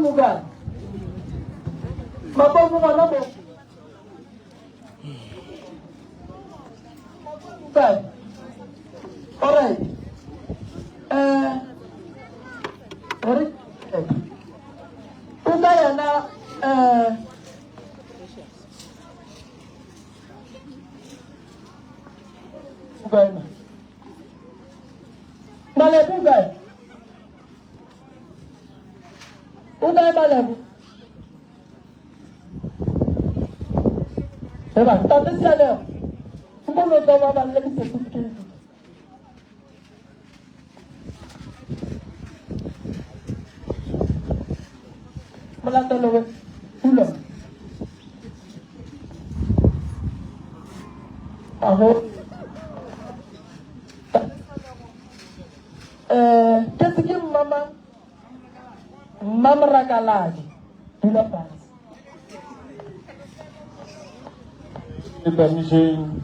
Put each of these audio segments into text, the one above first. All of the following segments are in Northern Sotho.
Mapomo kae? Mapomo gona mo. Kae? Alright. Eh re o ka yena eh o kae na? Malebu o kae? O kae Malebu? Eba, tate Sealego, nko no tla ba balle di-certificate. Molatelo we, dula. Aho. Eh, ke se ke mmama Mmamorakaladi, dula fase. Tamišeng.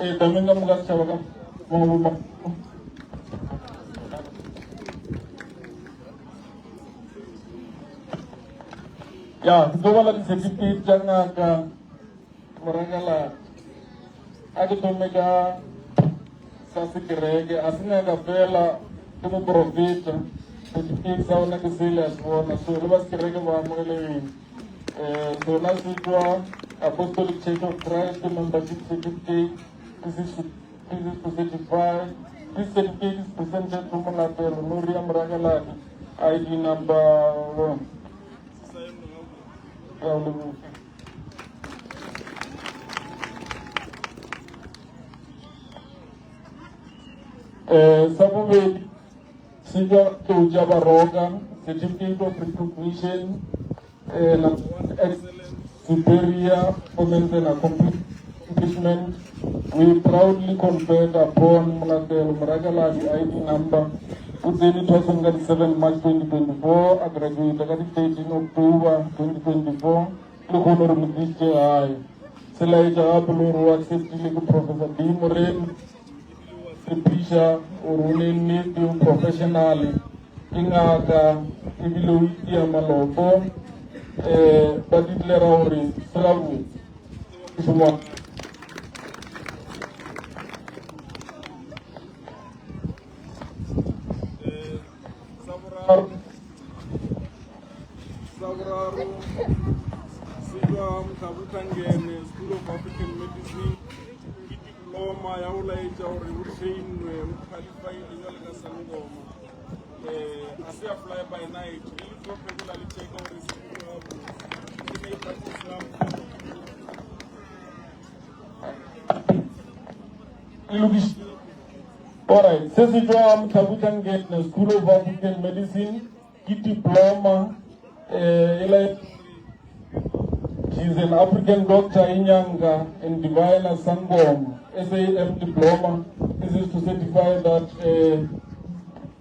Ee, tameng ka moka setšhaba ka mo Ya, ke tlo bala di-certificate tša ngaka Morakaladi. A ke thome ka sa sekereke, a se ngaka fela, ke moprofeta. Certificate sa ona ke sele a se bona, so le ba sekereke ba amogelegile. Um sona se tšwa Apostolic Church of Christ, membership certificate. This is, this is to certify, this certificate is presented to Molatelo Noria Morakaladi, ID number one. Eh, sa bobedi se tšwa tlou tša baroka certificate of recognition eh, number one excellent superior performance and accomplishment we proudly conferred upon Molatelo Morakaladi ID number o tsene thwasong ka di-7 March 2024 a graduate ka di-13 October 2024 le kgone re mo tlišitše gae se laetša gape le gore o acceptile ke Professor D Moremi Tshepiša gore o ne nnete o professional ke ngaka ebile o itia malopo um ba declara gore se gabotse mošomo Sa boraro se tšwa Mohlabutlangene School of African Medicine ke diploma ya go laetša gore o trainwe o qualifyile jwale ka sangoma um a se ya fly by night le le tlo phekola le checka gore se gabotse ke ne practice Alright, se se tšwa Mohlabutlangene School of African Medicine ke diploma eh, e la She's an African doctor inyanga and diviner sangoma SAM diploma. This is to certify that eh,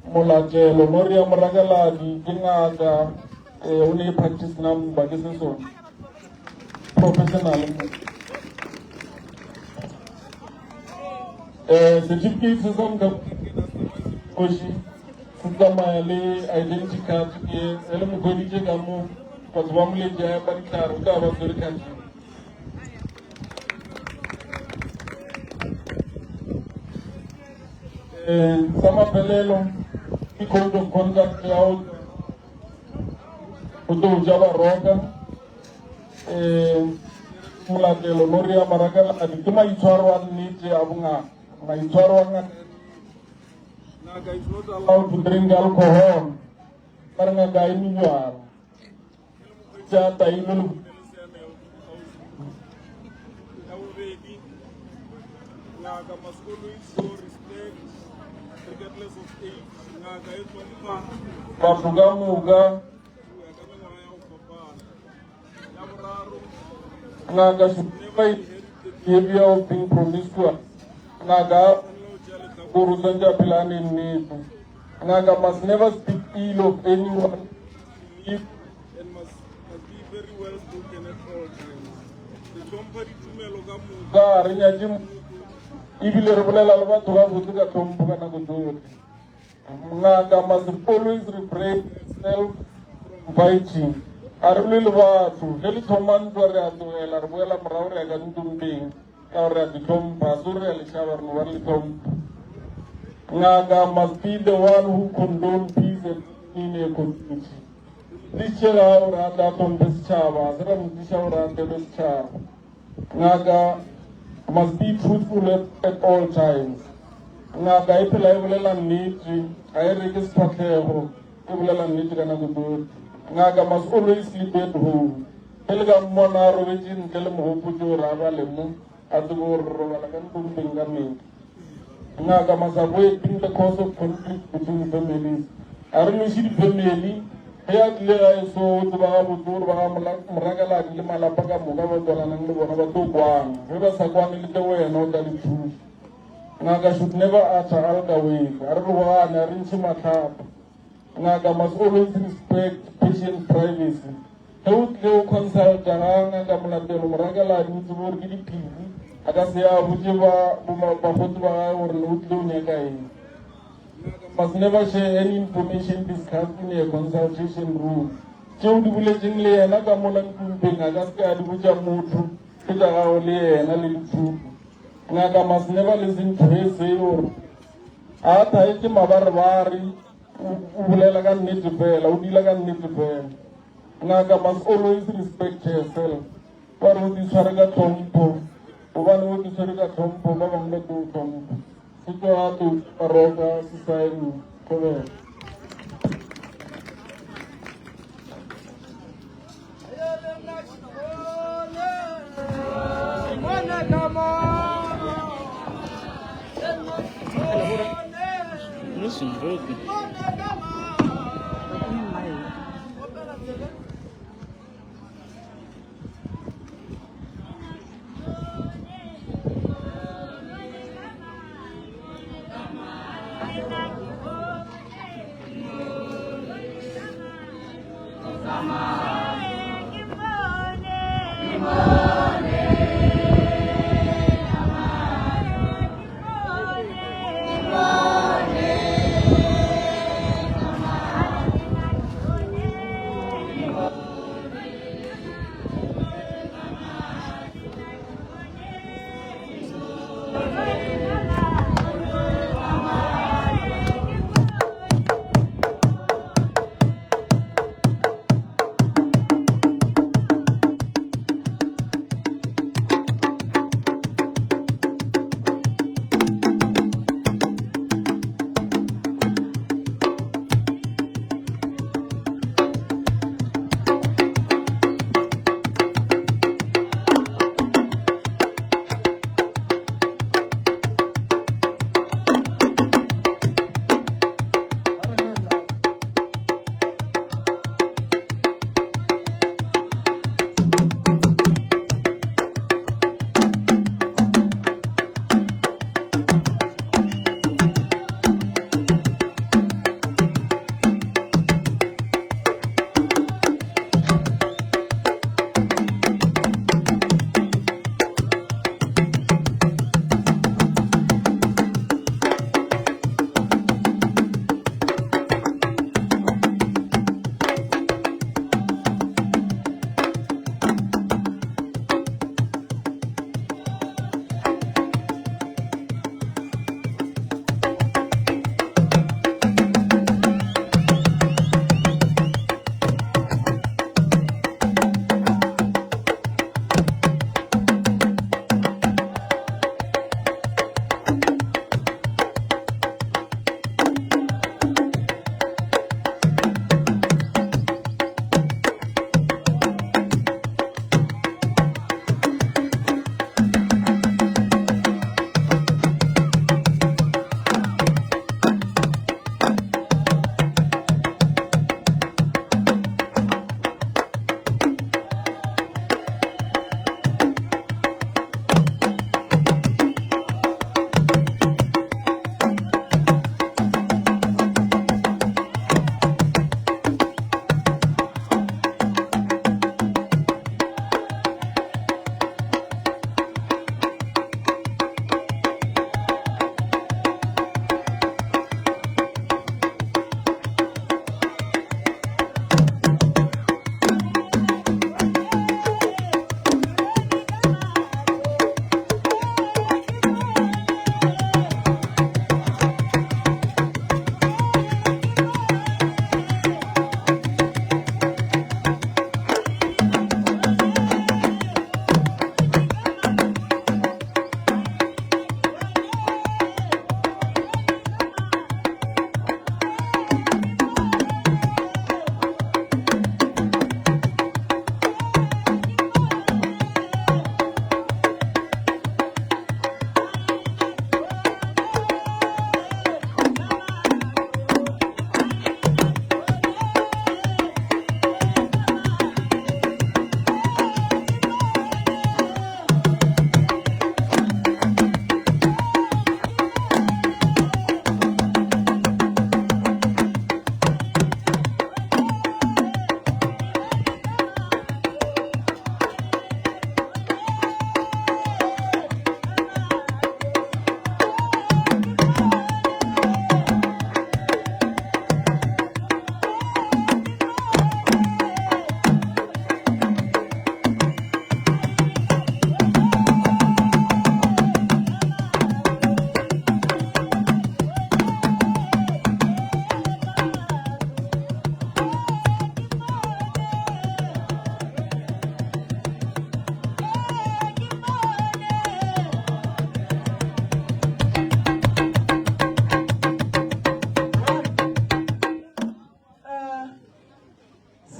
Molatelo Noria Morakaladi ke ngaka eh, o ne practice number ke se sone professional. Eh, certificate se sa nka koši se tsamaya le identity card ke e le mokhweditše ka mo batho ba moletše a epa ditlhare o tla ba swere card. Eh, sa mafelelo ke code of conduct ya go tlo ja baroka um molatelo no re ya marakaladi ke maitshwaro a nnete a bongaka maitshwaro a ngaka Ngaka is not allowed allowed to drink alcohol ba re ngaka e mejwala tša tailo le ya bobedi ngaka must always show respect regardless of age ngaka e hlompha batho ka moka go ya ka mengwaga ya go fapana ya boraro ngaka should never behavior of being promiscuous ngaka tshwanela go tšea lehlakore gore o tshwanetse a phela a ne nnete ngaka must never speak ill of anyone and must be very well spoken at all times. Hlompha ditumelo ka moka. Ga re nyatše ebile re bolela le batho gabotse ka tlhompho ka nako tsotlhe. Ngaka must always refrain herself from fighting. A re lwe le batho. Ge le thoma ntwa re a tlogela, re boela morago re ya ka ntompeng ka gore re a di tlhompha. Ga se gore re a le tšhaba, re no ba re le tlhompha. Ngaka must be the one who condone peace and in a community. Tliše ga gore a tle a hlomphe setšhaba, ga se ra mo tliša gore a tlelwe setšhaba. Ngaka must be truthful at, at all times. Ngaka e phela e bolela nnete, ga e reke sefahlego, e bolela nnete ka nako tsohle. Ngaka must always sleep at home. Ge le ka mmona a robetše ntle le mogopotše gore a bale mo, a tsebe gore re robala ka ntompeng ka mehla. Ngaka must avoid being the cause of conflict between families. A re lweše di-family ge a tlile gae so o tseba gabotse gore ba ga Morakaladi le malapa ka moka ba tswalanang le bona ba tlo kwana. Ge ba sa kwane le tle wena o tla le thuša. Ngaka should never utter alkaways. A re rogane, a re ntšhe mahlapa. Ngaka must always respect patient privacy. Ge o tlile o consulta ga Ngaka Molatelo Morakaladi o tsebe gore ke diphiri, a ka se a botše ba bakgotsi ba gagwe gore ne o tlile o nyaka eng. Ngaka must never share any information discussed in a consultation room. Tšeo di boletšeng le yena ka mola ntumpeng a ka se ke a di botša motho, ke tša gago le yena le dithuto. Ngaka must never listen to hearsay or a thaetše mabarebare, o bolela ka nnete fela, o dila ka nnete fela. Ngaka must always respect herself. Ba re o di tshware ka tlhompho, gobane o di tshwere ka tlhompho, ba bangwe ba tlo o tlhompha. Se tšwa tlo baroka se saene thobela.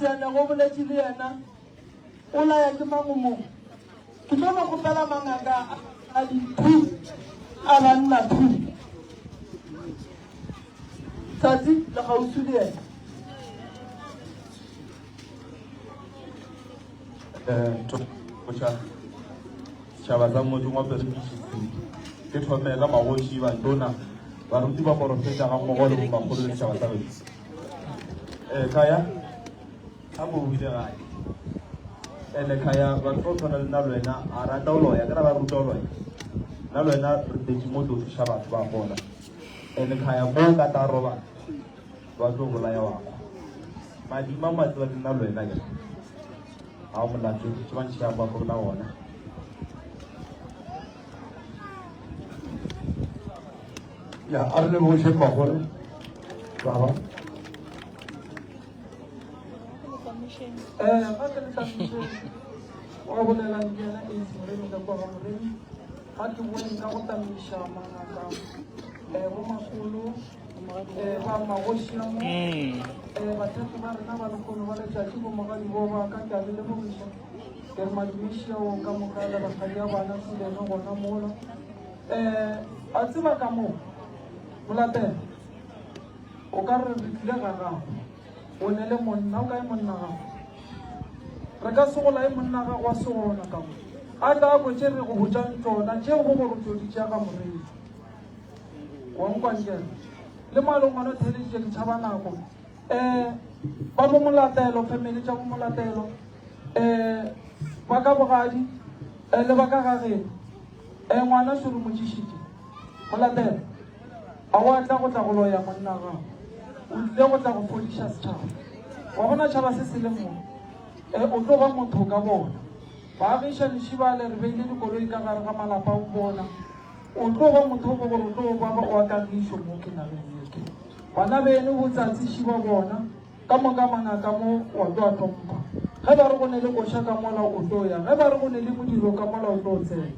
Seanego o boletše le yena, o laya ke mang o mongwe? Ke tlo no kgopela mangaka a di-two a banna two. Tsatsi le kgauswi le yena. Tšha setšhaba sa motseng wa Perekisi ke thomela magoši, bantona, baruti ba porofeta ga mmogo le bomakgolo le setšhaba sa gešo. Khaya a ko o ile gae ene khaya batho ba tshwana le nna le wena a rata o loya ke ra ba ruta o loya nna le wena re tletše mo tlo thuša batho ba gola ene khaya mo ka tla robala ba tlo bolaya wa kwa madima ma tseba ke nna le wena ke ga o molato ke ba ntšha ba go la ona Ya, a re lebošeng bagolo baba. Eh, ga ke le tamišeng wa bolelang ke yena Ace Moremi ka kwa ga Moremi. Ga ke boeng ka go tamiša mangaka eh, bomakgolo eh, ba magoši a mo eh, bathekgi ba rena ba lekgono ba letšatši bomogadi bo ba ka ke a le lebogiša ke re madumiši ao ka moka le rakgadi ya bana Silene gona mola eh, a tseba ka moo molatela o ka re re tlile ga gago o ne le monna o kae monna gago re ka se golae monna gago wa se gona ka mo a tla a kwe tše re go botšang tšona tšeo go gore tšo di tšea ka moredi wa nkwankela le malongwana o theleditše ke tšhaba nako um ba bo molatelo family tša bo molatelo um ba ka bogadi um le ba ka gageno um ngwana se re mo tšišitše molatelo a wa tla go tla go loya monna gago o tlile go tla go fodiša setšhaba wa bona tšhaba se se leng mo um o tlo ba motho ka bona baagišani šibale re beile dikoloi ka gare ga malapa o bona o tlo ba motho o gore o tlo ba wa kagišo mo ke nageng ye ke bana beno botsatsi šiba bona ka moka mangaka mo wa tlo a hlompha ge ba re go ne le koša ka mola o tlo ya ge ba re go ne le modiro ka mola o tlo tsena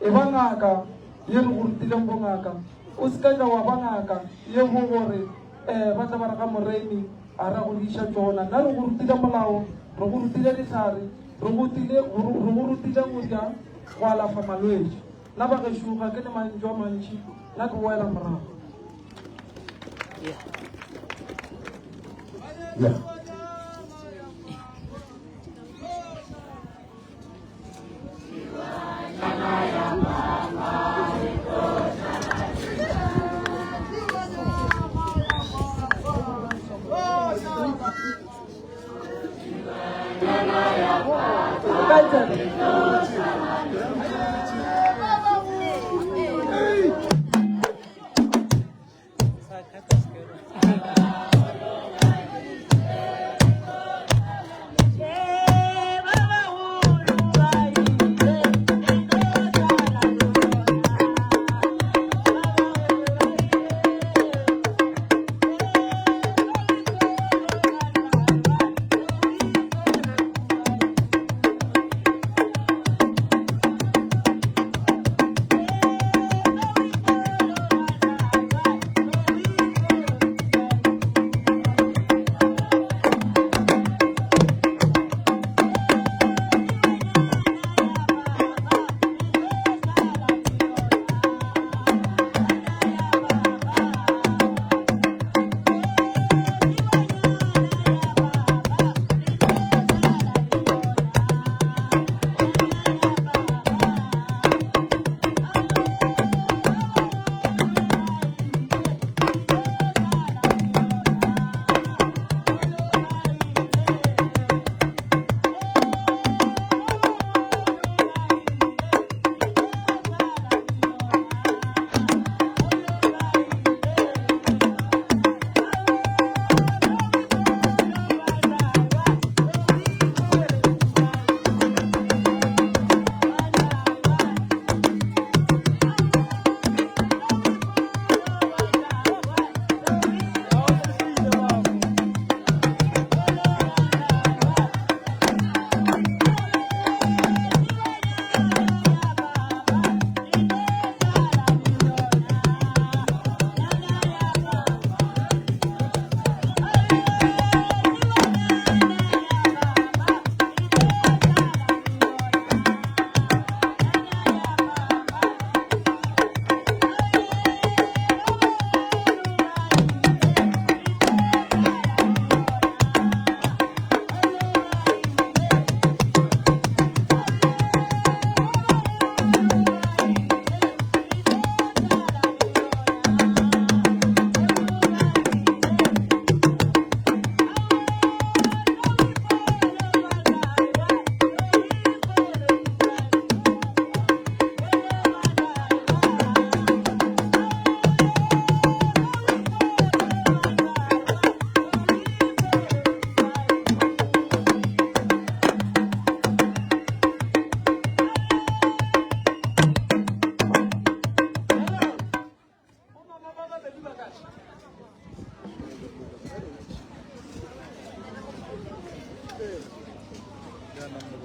e ba ngaka ye re go rutileng bongaka o se ka tla wa ba ngaka ye go gore um ba tla ba re ga moremi a ra go diša tšona nna re go rutile molao re go rutile dihlare re go rutile go ja go alafa malwetši nna bagešo ga ke ne mantšu a mantši nna ke boela morago Yeah.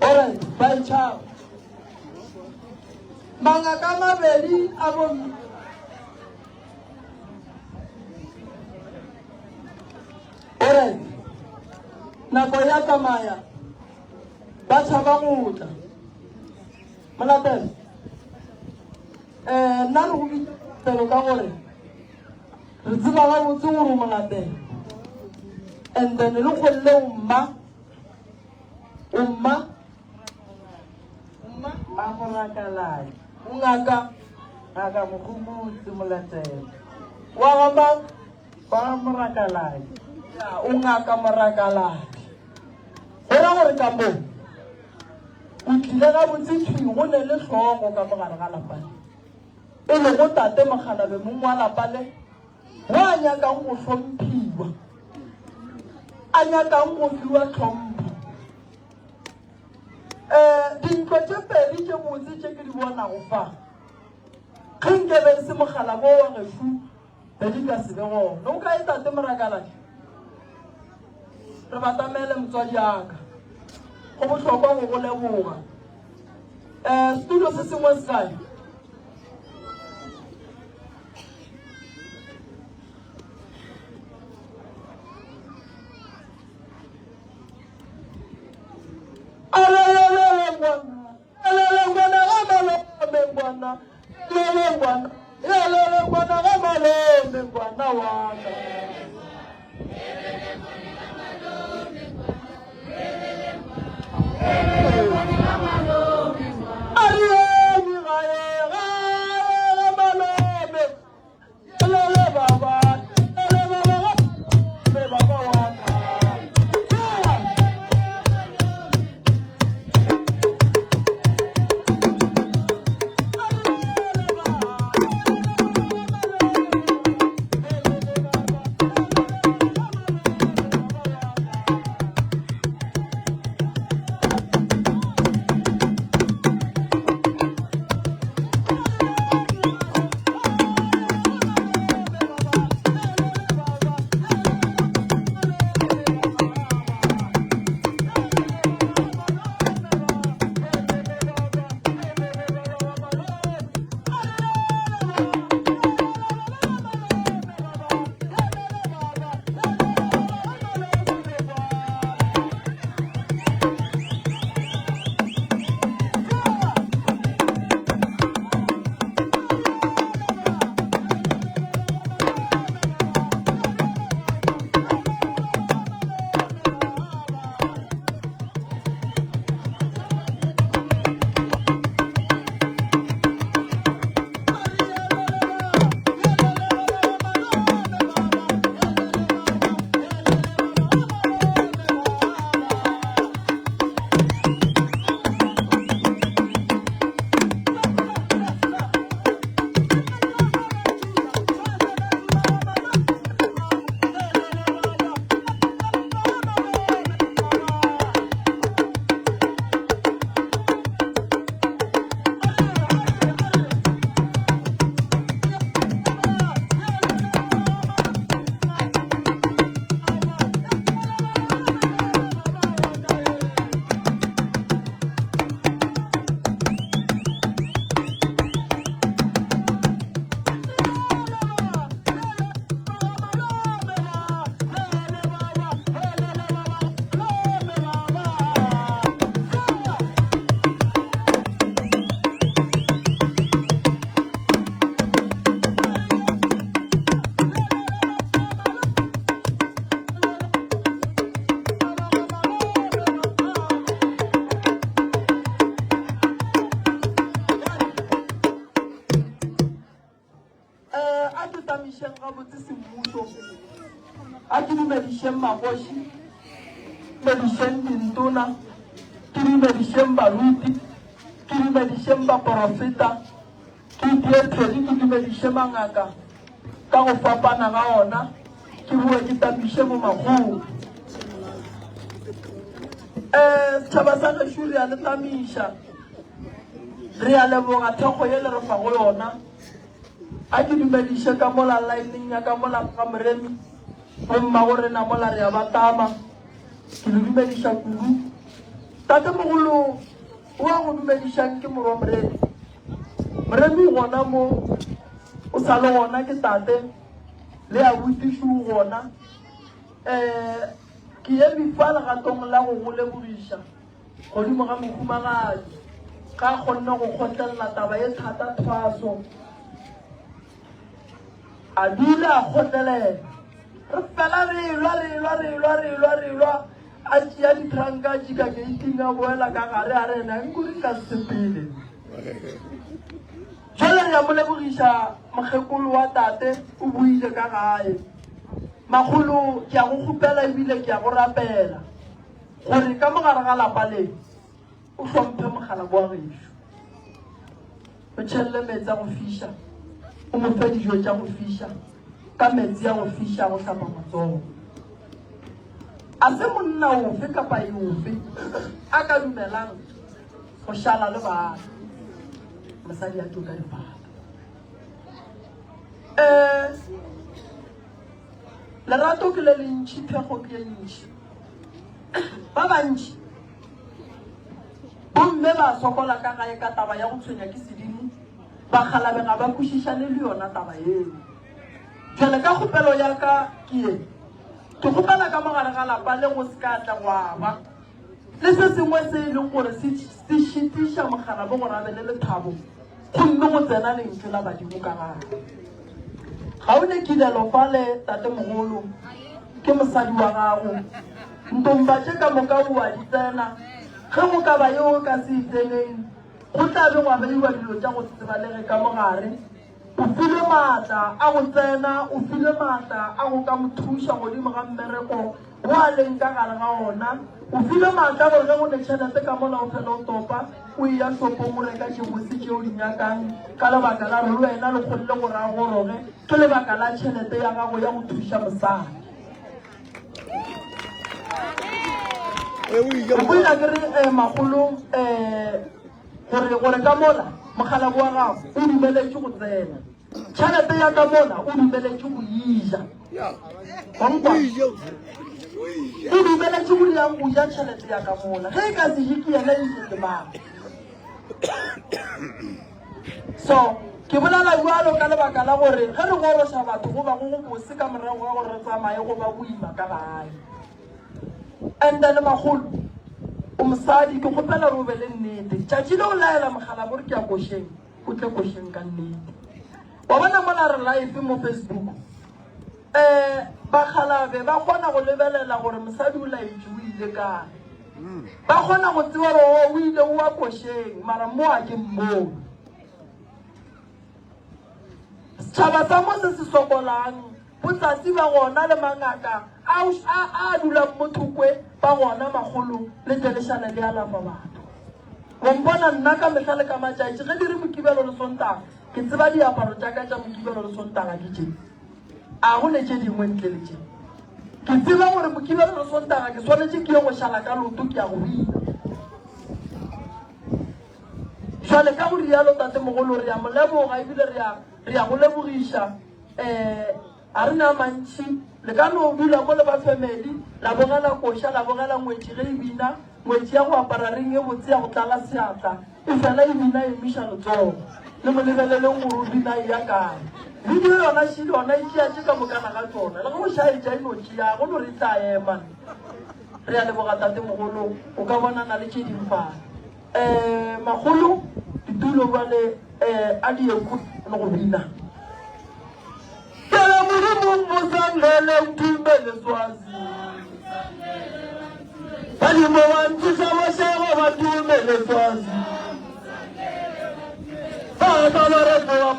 Alright, ba e tšhaba. Mangaka a mabedi a bo Alright. Nako ya tsamaya. Ba tšhaba go tla. Molatelo. Eh, nna re go bitsa Molatelo ka gore re tseba gabotse gore o Molatelo. And then le kgolle o mma. O mma. Mma a Morakaladi. O ngaka. Ngaka Mogomotsi Molatelo. Wa ga mang? Wa ga Morakaladi. Ya, o ngaka Morakaladi. Go ra gore ka mo o tlile gabotse thwi go ne le hlogo ka mo gare ga lapa le. E lego tate Mokgalabe mong wa lapa le wo a nyakang go hlomphiwa, a nyakang go fiwa tlhompho. Um dintlo tše pedi tše botse tše ke di bonago fa, ge nke be e se mokgalabo wa gešo be di ka se be gona. O kae tate Morakaladi? Re batamele motswadi aka. Go bohlokwa go go leboga. Um setulo se sengwe se kae? Eh, a ke tamišeng gabotse semmušo, a ke dumedišeng magoši, dumedišeng dintona, ke dumedišeng baruti, ke dumedišeng baporofeta, ke itie thedi ke dumediše mangaka ka go fapana ga ona, ke boe ke tamiše bomakgolo. Eh, setšhaba sa gešo re a le tamiša, re a leboga thekgo ye le re fago yona. A ke dumediše ka mola laeneng ya ka mola ga Moremi, bommago rena mola re a ba tama. Ke le dumediša kudu. Tatemogolo o a go dumedišang ke morwa Moremi. Moremi o gona mo, o sa le gona ke tate, le abuti šo o gona. Um ke eme fa legatong la go go lebogiša godimo ga mohumagadi ga a kgonne go kgotlelela taba ye thata thwaso. A dula a kgotlelela. Re fela re elwa, re elwa, re elwa, re elwa, re elwa. A tšea ditranka a tšika geiting a boela ka gare a re ena nkuri nka se sepele. Jwale re a mo lebogiša mokgekolo wa tate o buile ka gae. Makgolo ke a go kgopela ebile ke a go rapela gore ka mogare ga lapa le O hlomphe mokgalabo wa gešo. O tšhelle meetse a go fiša, o mo fe dijo tša go fiša ka meetse a go fiša a go hlapa matsogo. A se monna ofe kapa ofe a ka dumelang go šala le bana mosadi a tšo ka difata. Um lerato ke le lentši, thekgo ke ye ntši. Ba bantši Bomme ba sokola ka gae ka taba ya go tshwenya ke sedimo, bakgalabe ga ba kwešišane le yona taba yeo. Bjale ka kgopelo ya ka ke ye, ke kgopela ka mo gare ga lapa le go se ka tla gwa ba le se sengwe se e leng gore se se šitiša mokgalabo gore a be le lethabo gomme go tsena lentšu la badimo ka gare. Ga o ne kilelo fale, tatemogolo, ke mosadi wa gago. Ntomba tše ka moka o a di tsena. Ge go ka ba yo o ka se e tseneng, go tla be gwa beiwa dilo tša go se tsebalege ka mo gare. O filwe maatla a go tsena, o filwe maatla a go ka mo thuša godimo ga mmereko wo a leng ka gare ga ona. O filwe maatla a gore ge go ne tšhelete ka mola o fele o topa, o eya shopong o reka tše bose tše o di nyakang ka lebaka la gore le wena le kgonne gore a goroge ke lebaka la tšhelete ya gago ya go thuša mosadi. Re bolela ke re eh, magolo eh, gore gore ka mola mokgalabo wa gago o dumeletše go tsena tšhelete ya ka mola o dumeletše go ija wankwa o dumeletše go dirang go ja tšhelete ya ka mola ge e ka se je ke yena e je ke mang So, ke bolela bjalo ka lebaka la gore ge re goroša batho go ba go go bose ka morago ga gore re tsamaye go ba boima ka gae. And then makgolo, o mosadi, ke kgopela gore o be le nnete. Tšatši le o laela mogala gore ke ya košeng, o tle košeng ka nnete. Wa bona mola re live mo Facebook, um bakgalabe ba kgona go lebelela gore mosadi o laetše o ile kae. Ba kgona go tseba gore o o ile o wa košeng, mara mo a ke mmone. Setšhaba sa mo se se sokolang, botsatsi ba gona le mangaka a a a dulang mo thokwe ba gona makgolo le tle le šale le alafa batho. Wa mpona nna ka mehla le ka matšatši ge di re Mokibelo le Sontaga, ke tseba diaparo tša ka tša Mokibelo le Sontaga ke tše. A go ne tše dingwe ntle le tše? Ke tseba gore Mokibelo le Sontaga ke swanetše ke ye go šala ka loto ke ya go bina. Jwale ka go rialo tatemogolo re a mo leboga ebile re a re a go lebogiša. Um a re na mantši le ka no dula mo le ba family la bogela koša la bogela ngwetši ge e bina ngwetši ya go apara ring e botse ya go tlala seatla E fela e bina e emiša letsogo. Le mo lebeleleng gore o bina e ya kae. Video yona šele yona e tšea tše ka mokana ga tšona. Le ge o šaetša e no tšea, go no re e tla ema. Re a leboga tatemogolo, o ka bonana le tše ding fale. Um makgolo, ditulo bjale um a di ye kua le go bina. Ke re Modimo mosangele nthumele Swazi. Badimo ba nthuša bošego ba nthumele Swazi. Ba ka ba re tloa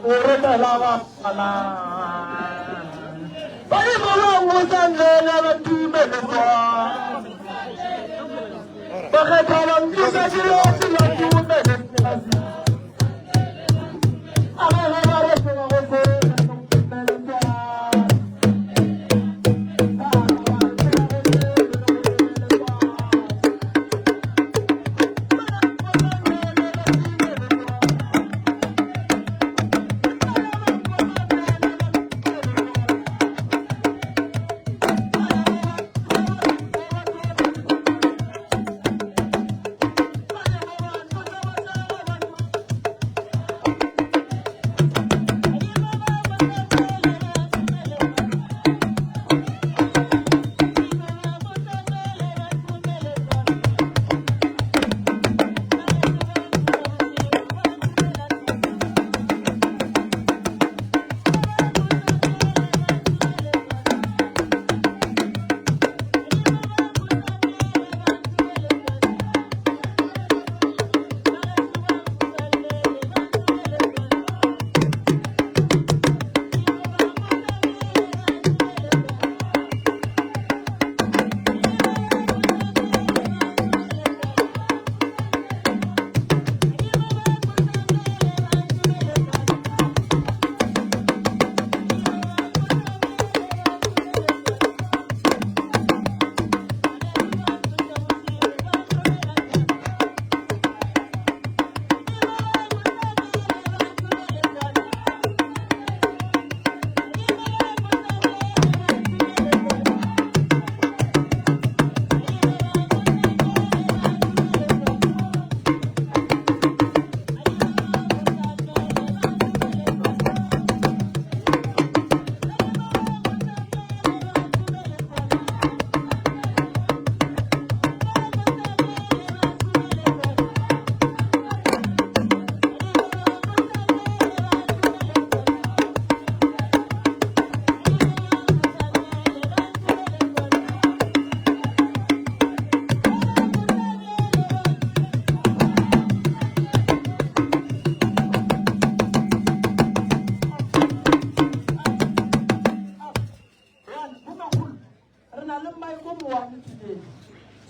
o re fela ba bana. Badimo ba mosangele ba nthumele Swazi. Bakgethwa ba nthuša diretse ba nthumele Swazi.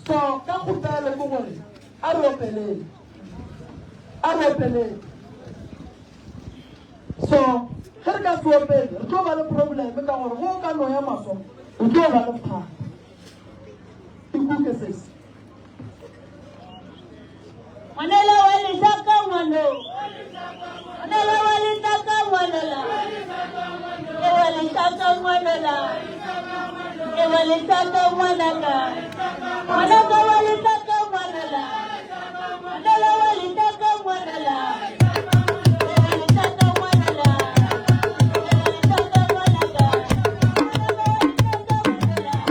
So ka kgopelo ke gore a re opeleng, a re opeleng. So ge re ka se opele re tlo ba le probleme ka gore go ka no ya maso o tlo ba le bothata. Ikuke sesi. Ngwanela wa lehlaka ngwano. Ngwanela wa lehlaka ngwanola. E wa lehlaka ngwanola. E wa lehlaka ngwanaka. Ngwanaka wa lehlaka ngwanola. Ngwanela wa lehlaka ngwanola. E wa lehlaka ngwanola. E wa lehlaka ngwanaka. Ngwanaka wa lehlaka ngwanola. Ngwanaka wa lehlaka ngwanola.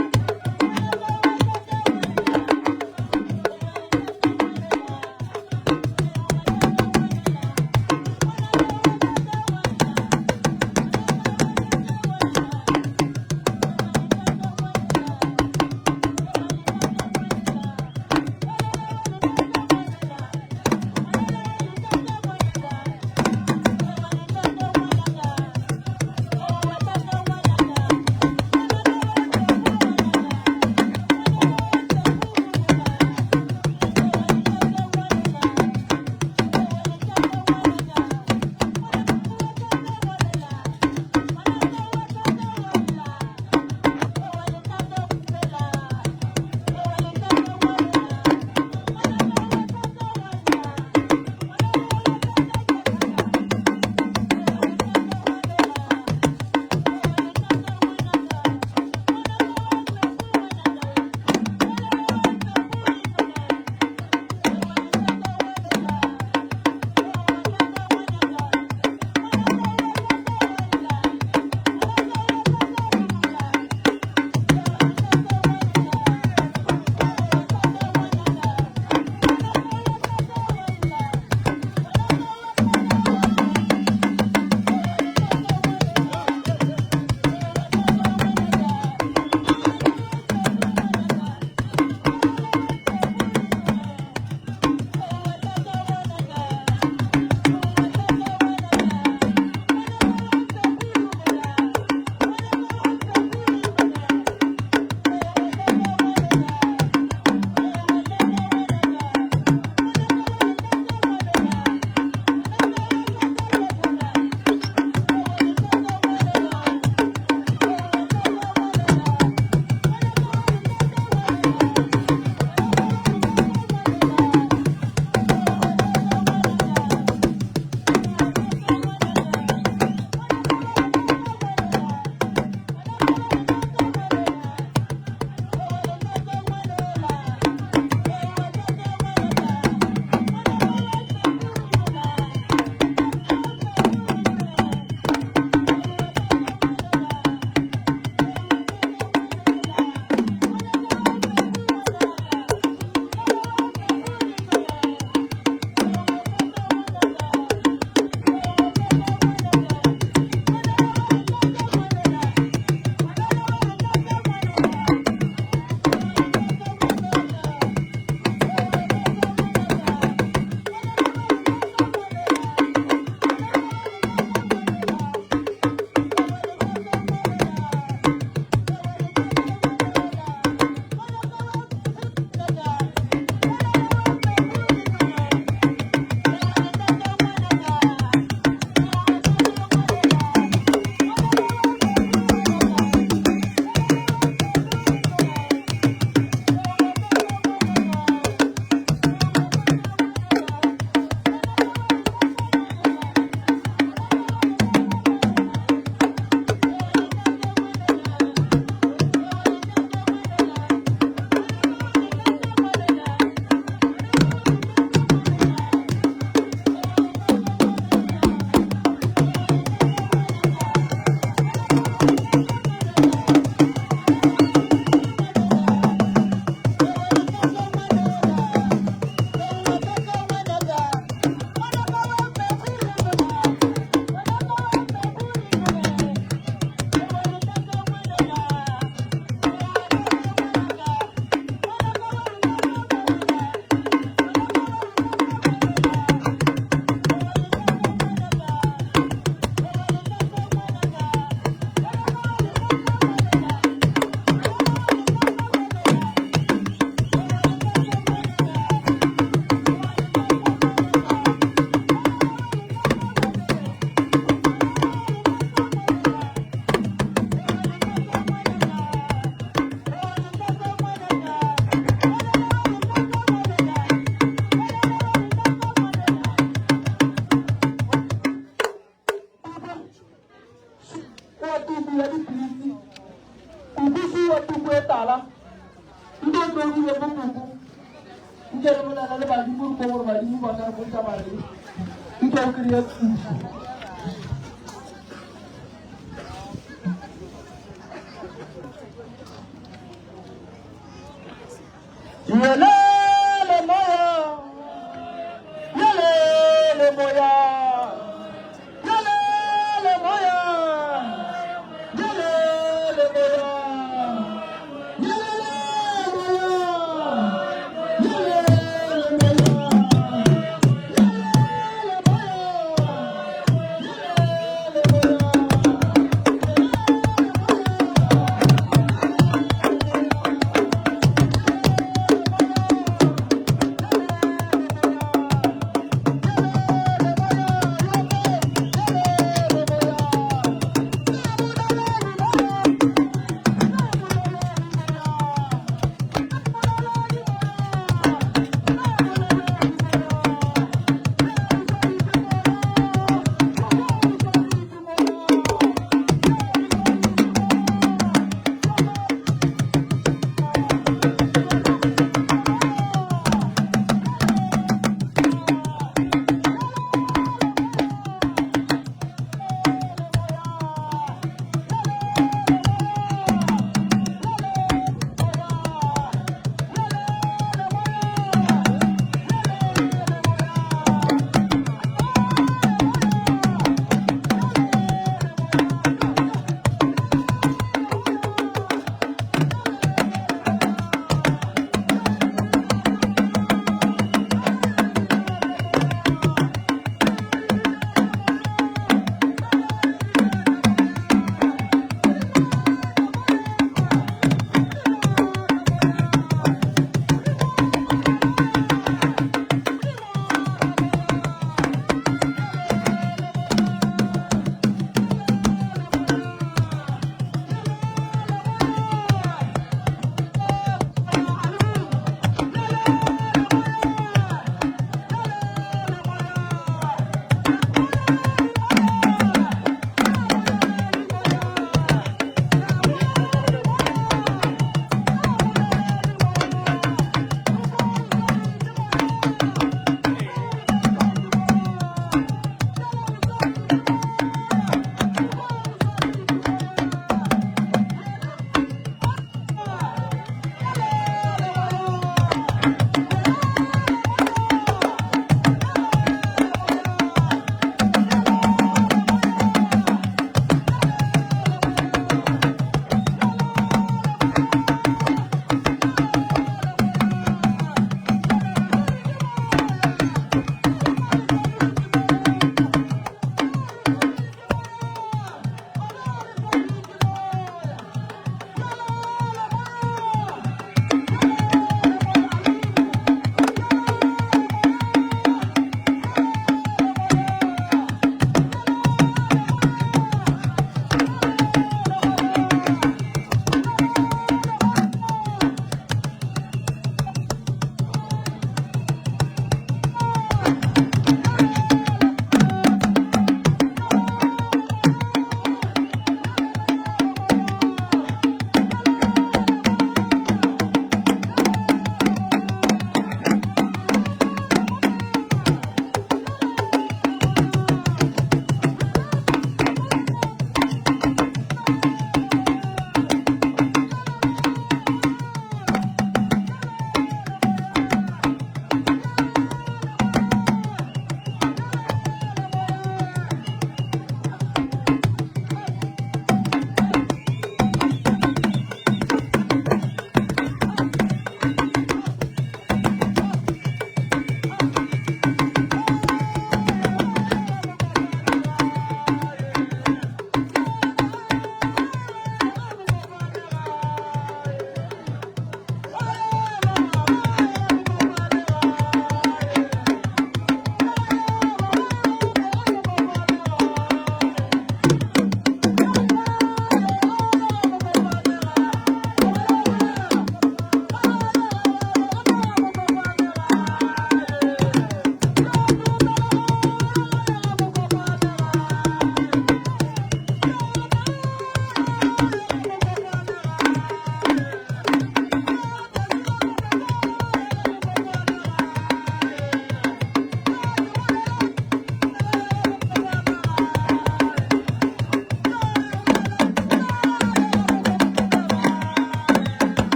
o dule mo koko. Nke re bolela le badimo re kwe gore badimo ba ka re botša ba reng. Nke o kry-e thušo. Yelele moya, yelele moya, yelele moya, yelele moya, yelele moya, yelele moya, yelele moya, yelele moya.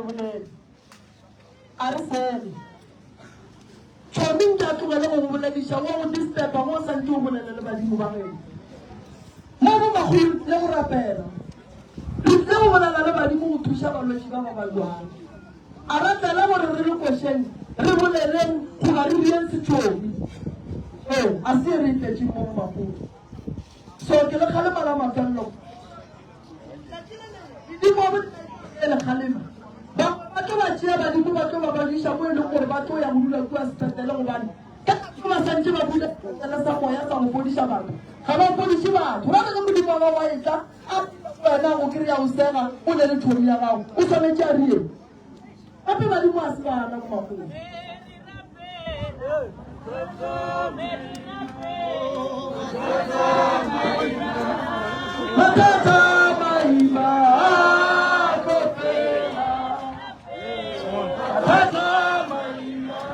bolele. A re sege. Tšhomi nke a tlogele go go bolediša, o a go disturba mo o sa ntše o bolela le badimo ba geno. Mo bo makgolo re tlile go rapela. Re tlile go bolela le badimo go thuša balwetši ba ba babjang. A ra tlela gore re le košeng re boleleng goba re rieng setšhomi. Ee, a se ye re e tletšeng mo bo makgolo. So ke le kgalema la mafelelo. Badimo ba le kgalema. Bangwe ba tlo ba tšea badimo ba tlo ba badiša mo e leng gore ba tlo ya go dula kua sepetlele gobane ka nako ba santše ba bula sepetlele sa moya sa go fodiša batho. Ga ba fodiše batho. Ra re ge modimo wa gago a etla a wena go kry-a o sega o ne le tšhomi ya gago o swanetše a rieng. Gape badimo a se bana mo magolo. Mathata maima a tlo fela. Mathata maima.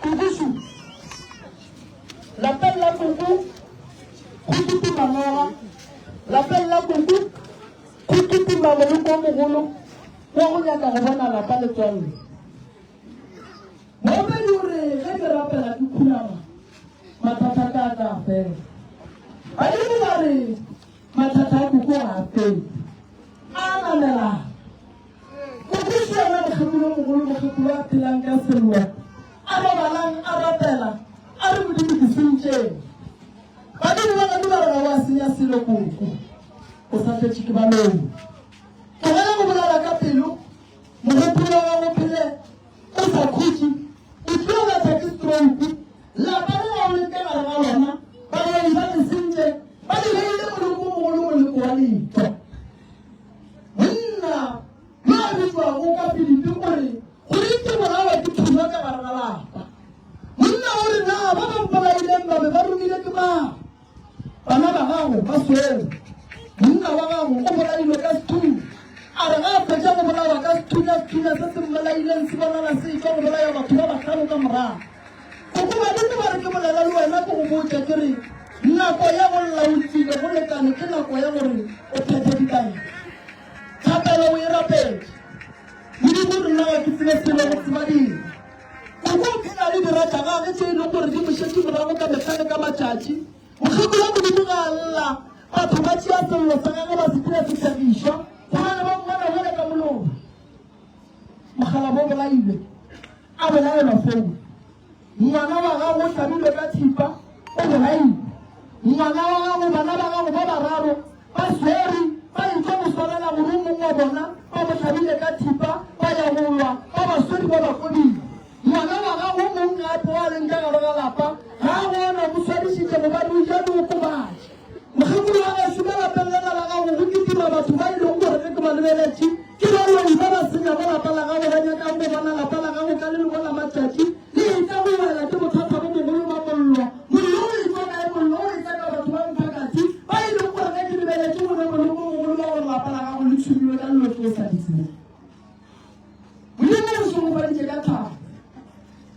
Kukušu, lapeng la kuku go kitima noga, lapeng la kuku go kitima moloko o mogolo wa go nyaka go bona lapa le tswalle. Moopedi o re ge ke rapela ke khunama, mathata ka a tla fela. Badimo ba re mathata a kuku ga a fele, a namelana. Mokriste yena mokgekolo o mogolo, mokgekolo a phelang ka sello, a robalang a rapela, a re Modimo ke sentšeng. Badimo ba geno ba re ga wa senya selo koko, o sa tletše ke baloi. Tlogela go bolela ka pelo, mogopolo wa gago phele o sa khutše, o tlo betha ke stroke. Lapa le ga o le ka gare ga lona, baloi ba le sentše, ba le beile moloko o mogolo moleko wa letšwa. Monna yo a bitšwago ka Filipi o re, Goreng ke bolawa ke thunywa ka gare ga lapa? Monna o re, Na ba ba mpolaileng ba be ba romile ke mang? Bana ba gago ba swere. Monna wa gago o bolailwe ka sethunya. A re ga a fetša go bolawa ka sethunya, sethunya se se mmolaileng se bonala se etšwa go bolaya batho ba bahlano ka morago. Koko badimo ba re ke bolela le wena ke go botša ke re nako ya go lla o tsile go lekane ke nako ya gore o phethe ditaelo. Thapelo o e rapetše. Modimo rena ga ke tsebe selo go tseba dilo. Koko o phela le dira tša gage tše e leng gore di mo šetše morago ka mehla le ka matšatši. Mokgekolo Modimo ga a lla. bolailwe, a bolaelwa founu. Ngwana wa gago o hlabilwe ka thipa, o bolailwe. Ngwana wa gago, bana ba gago ba bararo ba swerwe, ba etšwa go swarela gore o mongwe wa bona ba mo hlabile ka thipa, ba ya go lwa, ba ba swere ba ba kobile. Ngwana wa gago o mong gape wa leng ka gare ga lapa ga a gona, o mo swarišitše gobane o ja diokobatši. Mokgekolo wa gešo, ka lapeng lela la gago go kitima batho ba e lego gore ge ke ba lebeletše ke baloi ba ba senyago lapa la gago, ba nyakang go bona lapa la gago ka le lengwe la matšatši le etla go wela ke bothata bo bogolo ba mollo. Mollo o etšwa kae? Mollo o etla ka batho ba mphakathi ba e lego gore ge ke lebeletše go ne mollo o mogolo wa gore lapa la gago le tshumilwe ka dilo tše o sa di tsebego. Modimo o re šegofaditše ka tlhago,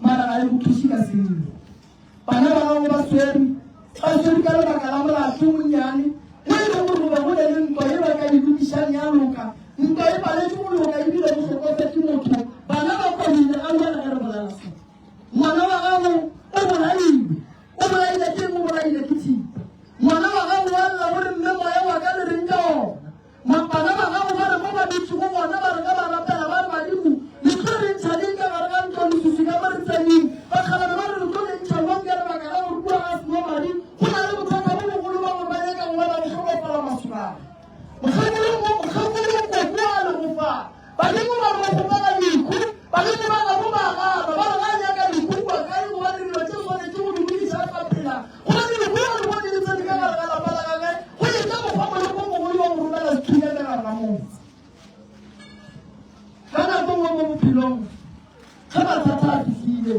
mara ga e go thuše ka selo. Bana ba gago ba swerwe, ba swerwe ka lebaka la molato o monnyane, wo e lego gore go be go ne le ntwa ye ba ka e lokišang ya loka. Ntwa e paletše go loka ebile go hlokofetše motho. Bana ba kobile ga bjale ge re bolela so. Ngwana wa gago o bolailwe. O bolaile ke eng? O bolaile ke thipa. Ngwana wa gago wa lla o re, Mme moya wa ka le reng ka ona? Bana ba gago ba re mo ba dutšego gona ba re ge ba rapela ba re, Badimo, le tlo re ntšha neng ka gare ga ntlo leswiswi ka mo re tseneng? Bakgalabje ba re, Re tlo le ntšha bjang ka lebaka la gore kua ga seno madi go na le bothata bo bogolo ba gore ba nyaka go bona go hlokofala masogana. Mohlomongwe koko a lego fa. Badimo ba re go kgopela lehu, badimo ba gabo ba gana, ba re ga a nyaka lehu kua kae gobane dilo tše swanetše go di lokiša a sa phela, gobane lehu a le bone le tsene ka gare ga lapa la gagwe, go etša mokgwa moloko o mogolo wa go romela sethunya ka gare ga motse. Ka nako nngwe mo bophelong, ge mathata a fihlile,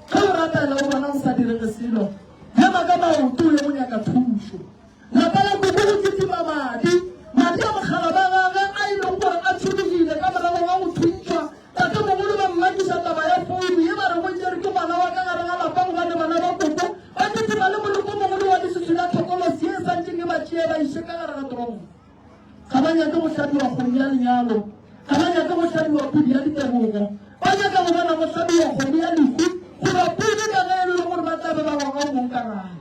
ge o rapela o bona go sa direge selo, ema ka maoto o ye go nyaka thušo. Lapa la Koko go kitima madi, madi a mogala ba gagwe a e lego gore a tšhologile ka morago ga go thuntšhwa. Tatemogolo ba mmakiša taba ya founu ye ba rego e tšerwe ke ngwana wa ka gare ga lapa gobane bana ba Koko ba kitima le molokomogolo wa leswiswi la thokolosi ye e santšeng e ba tšee ba iše ka gare ga toropo. Ga ba nyake go hlabiwa kgomo ya lenyalo, ga ba nyake go hlabiwa pudi ya ditebogo, ba nyaka go bona go hlabiwa kgomo ya lehu goba pudi ka ge e le gore ba tla be ba ngwaga o mong ka gae.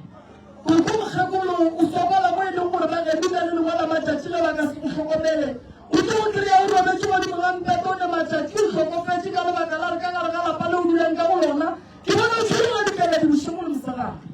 Koko mokgekolo o sokola mo e leng gore ba geno ka le lengwe la matšatši ge ba ka se go hlokomele o tlo go kry-a o robetše godimo ga mpete o ne matšatši o hlokofetše ka lebaka la re ka gare ga lapa le o dulang ka go lona ke bona o tshwenywa dikeledi bošego le mosegare.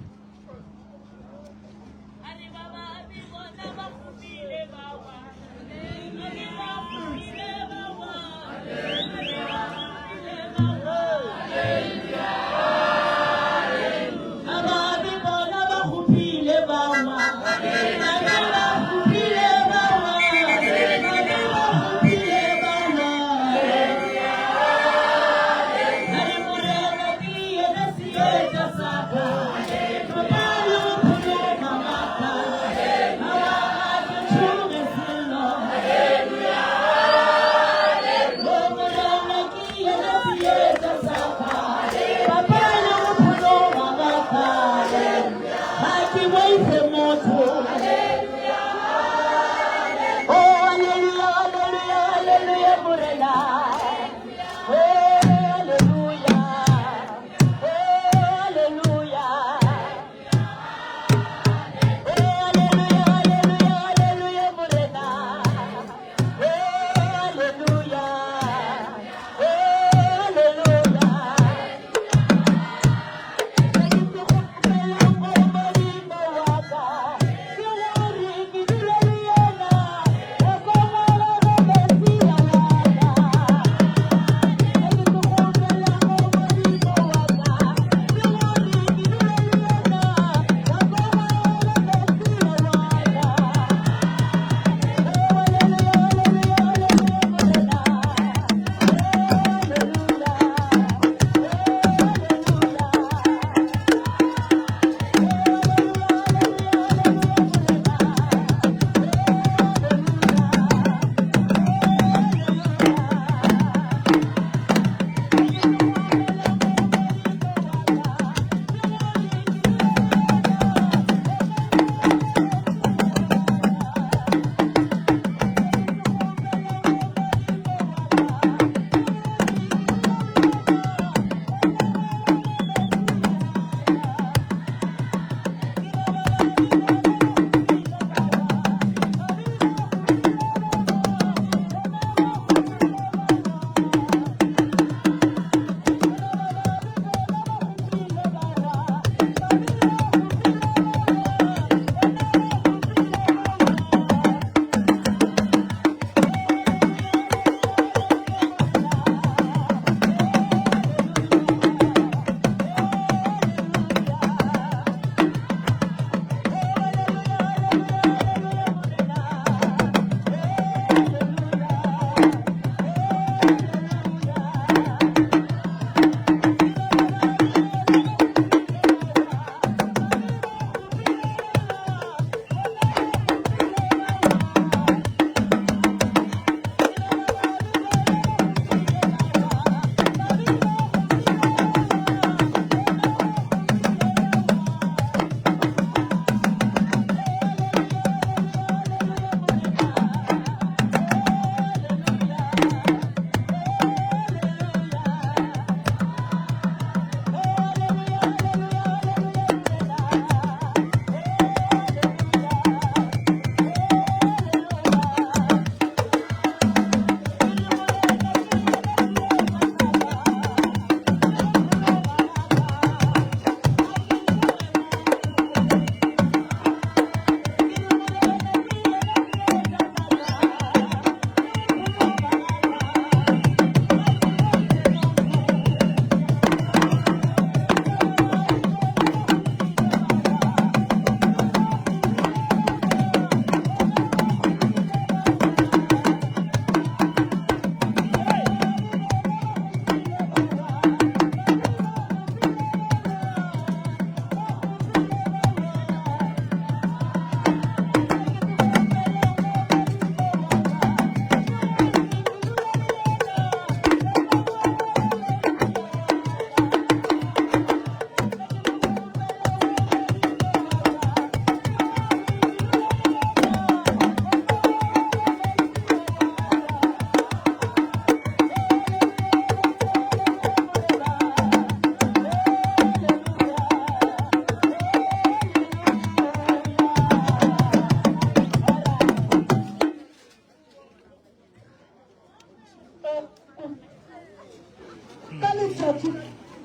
Ka letšatši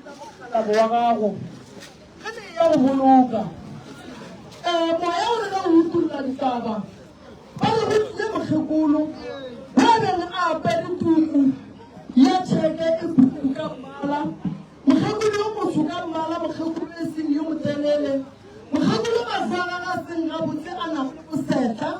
la mokgalabo wa gago, ge le eya go boloka, ee, moya o rena o utolla ditaba. Ba re go tlile mokgekolo yo a beng a apere tuku ya tšheke e puku ka mmala, mokgekolo yo motsho ka mmala, mokgekolo e seng yo motelele, mokgekolo mahlo a gagwe a seng gabotse a nago le bosetla,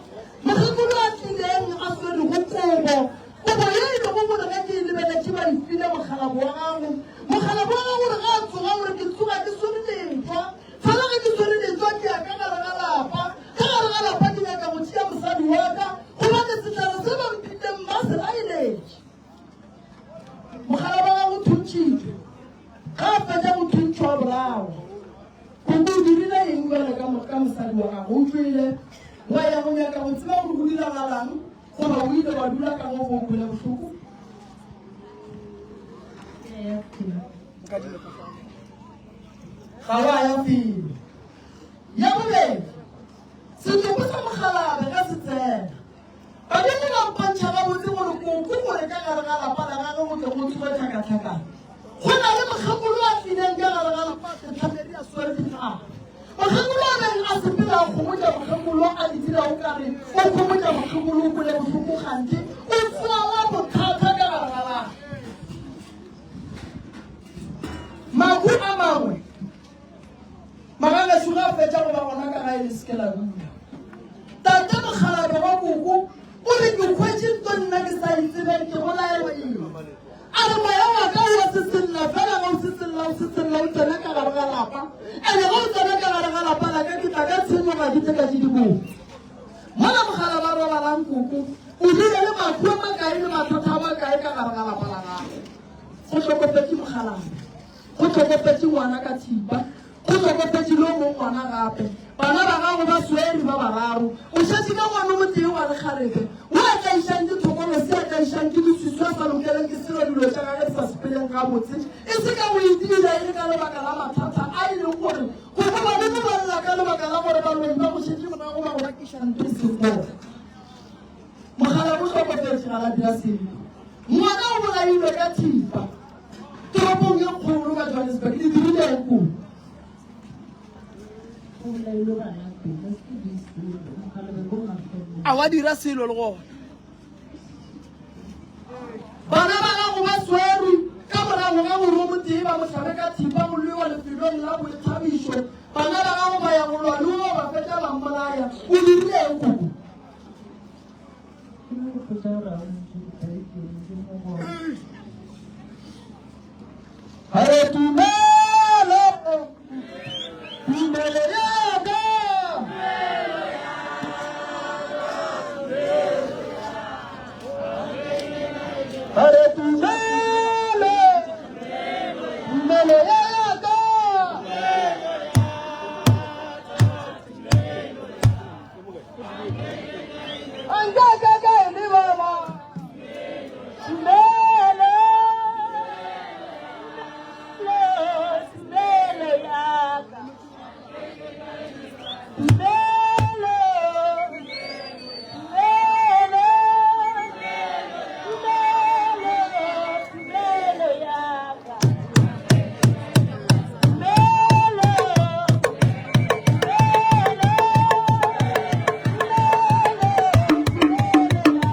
mokgekolo a tlileng a swerego kobo, kobo ye e lego gore ge ke e lebeletše ba e file mokgalabo wa gago. Mokgalabo wa gago o re ge a tsoga o re ke tsoga ke swere letšwa, fela ge ke swere letšwa ke ya ka gare ga lapa, ka gare ga lapa ke nyaka go tšea mosadi wa ka gobane sehlare se ba mphileng ba se laeletše. Mogala wa gagwe o thuntšhitšwe. Ge a fetša go thuntšhwa a bolawa. Koko o dirile eng bjale ka, ka mosadi wa gagwe? O tšwele wa ya go nyaka go tseba gore go diragalang goba o ile wa dula ka mo go kwele bohloko? Ga wa ya felo. Ya bobedi, setopo sa mokgalabje ge se tsena, Ba bile ba mpontšha gabotse gore koko gore ka gare ga lapa la gagwe go tle go tsoge tlhakatlhakano. Go na le mokgekolo a tlileng ka gare ga lapa a setlhamedi a swere ditlhare. Mokgekolo a beng a sepela a kgomotša mokgekolo a di dira o kare o kgomotša mokgekolo o kwele bohloko kganthe o tswala bothata ka gare ga lapa. Mahu a mangwe Magagešo ge a fetša go ba gona ka gae le se ke la dula. Tate mokgalabje wa koko o re ke hwetše nto nna ke sa e tsebeng ke bolaelwa eng. A re moya wa ka o a sesella fela ge o sesella o sesella o tsena ka gare ga lapa. Ene ge o tsena ka gare ga lapa la ka ke tla ka tshenyo ga ke tle ka tše dibotse. Mola mokgalabje a robalang koko o bile le mahu a makae le mathata a makae ka gare ga lapa la gagwe. Go hlokofetše mokgalabje. Go hlokofetše ngwana ka thipa. Go hlokofetše le o mong ngwana gape. Bana ba gago ba swere ba bararo. O šetše ka ngwana o motee wa lekgarebe, wo a tlaišang ke thokolosi, a tlaišang ke leswiswi, a sa lokeleng ke selo, dilo tša gage di sa sepeleng gabotse, e se ka go itira, e le ka lebaka la mathata a e leng gore go go badimo ba lla ka lebaka la gore baloi ba go šetše morago ba go bakiša ntho e sego gona. Mogala o hlokofetše ga la dira selo. Ngwana o bolailwe ka thipa. Toropong ye kgolo ka Johannesburg le dirile eng koo? A wa dira selo le gona. Bana ba gago ba swerwe ka morago ga gore o motee ba mo hlabe ka thipa go lwewa lefelong la boithabišo. Bana ba gago ba ya go lwa le wo ba fetša ba mmolaya. O dirile. koko? Ke no go fetša gore a ntše ke mo go. Hare tumelo, tumelo ya ka. Hare tumelo, tumelo ya ka. Anka ka e le baba. Tumelo, Tumelo ya ka. Tumelo, tumelo, tumelo, tumelo ya ka. Tumelo, tumelo, tumelo, tumelo ya ka.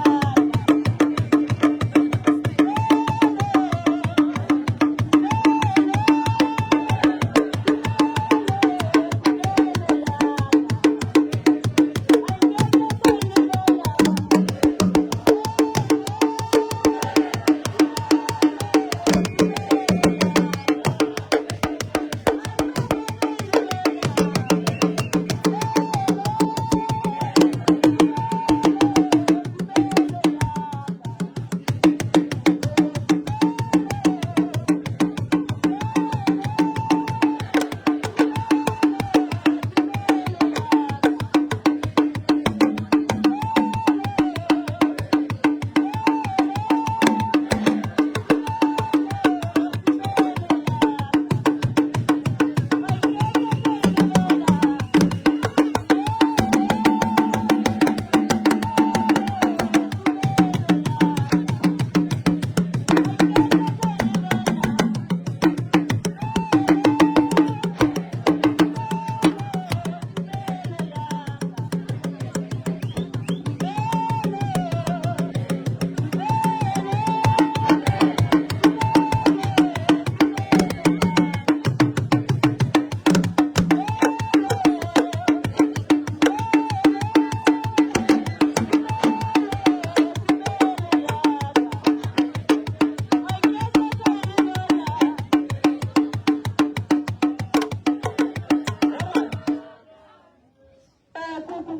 Eh, koko,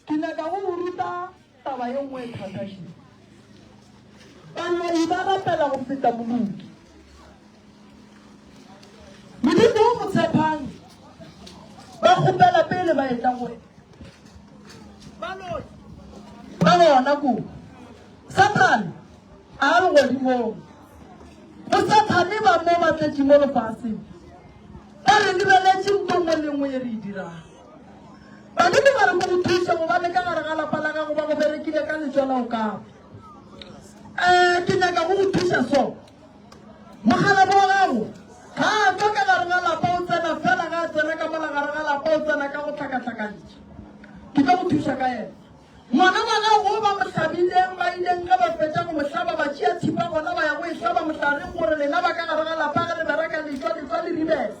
ke nyaka go go ruta taba ye nngwe e thata še. Baloi ba rapela go feta moloki. Modimo o mo tshepang ba kgopela pele ba etla go wena. Baloi ba gona ko. Sathane a legodimong. Bo Sathane ba mo ba tletše mo lefaseng. Ba re lebeletše nto nngwe le nngwe ye re e dirago. Badimo ba re mo go thuše gobane ka gare ga lapa la gago ba go berekile ka letšwa la go kapa. Um ke nyaka go go thuša so. Mokgalabo wa gago ga a tšwa ka gare ga lapa o tsena fela ga a tsena ka mola gare ga lapa o tsena ka go hlakahlakantšha. Ke tlo go thuša ka yena. Ngwana wa gago o ba mo hlabileng, ba ileng ge ba fetša go mo hlaba ba tšea thipa gona ba ya go e hlaba mohlareng gore lena ba ka gare ga lapa ge le bereka letšwa letšwa le ribese.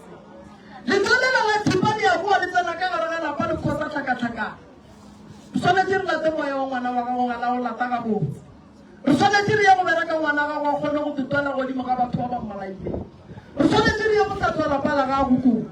Letšwa lela la thipa le ya boa le tsena ka gare ga lapa le khosa tlhakatlhakano. Re swanetše re late moya wa ngwana wa gago ga la o lata gabotse. Re swanetše re ye go bereka ngwana gago a kgone go totela godimo ga batho ba ba mmolaileng. Re swanetše re ye go hlatswa lapa la gago kudu.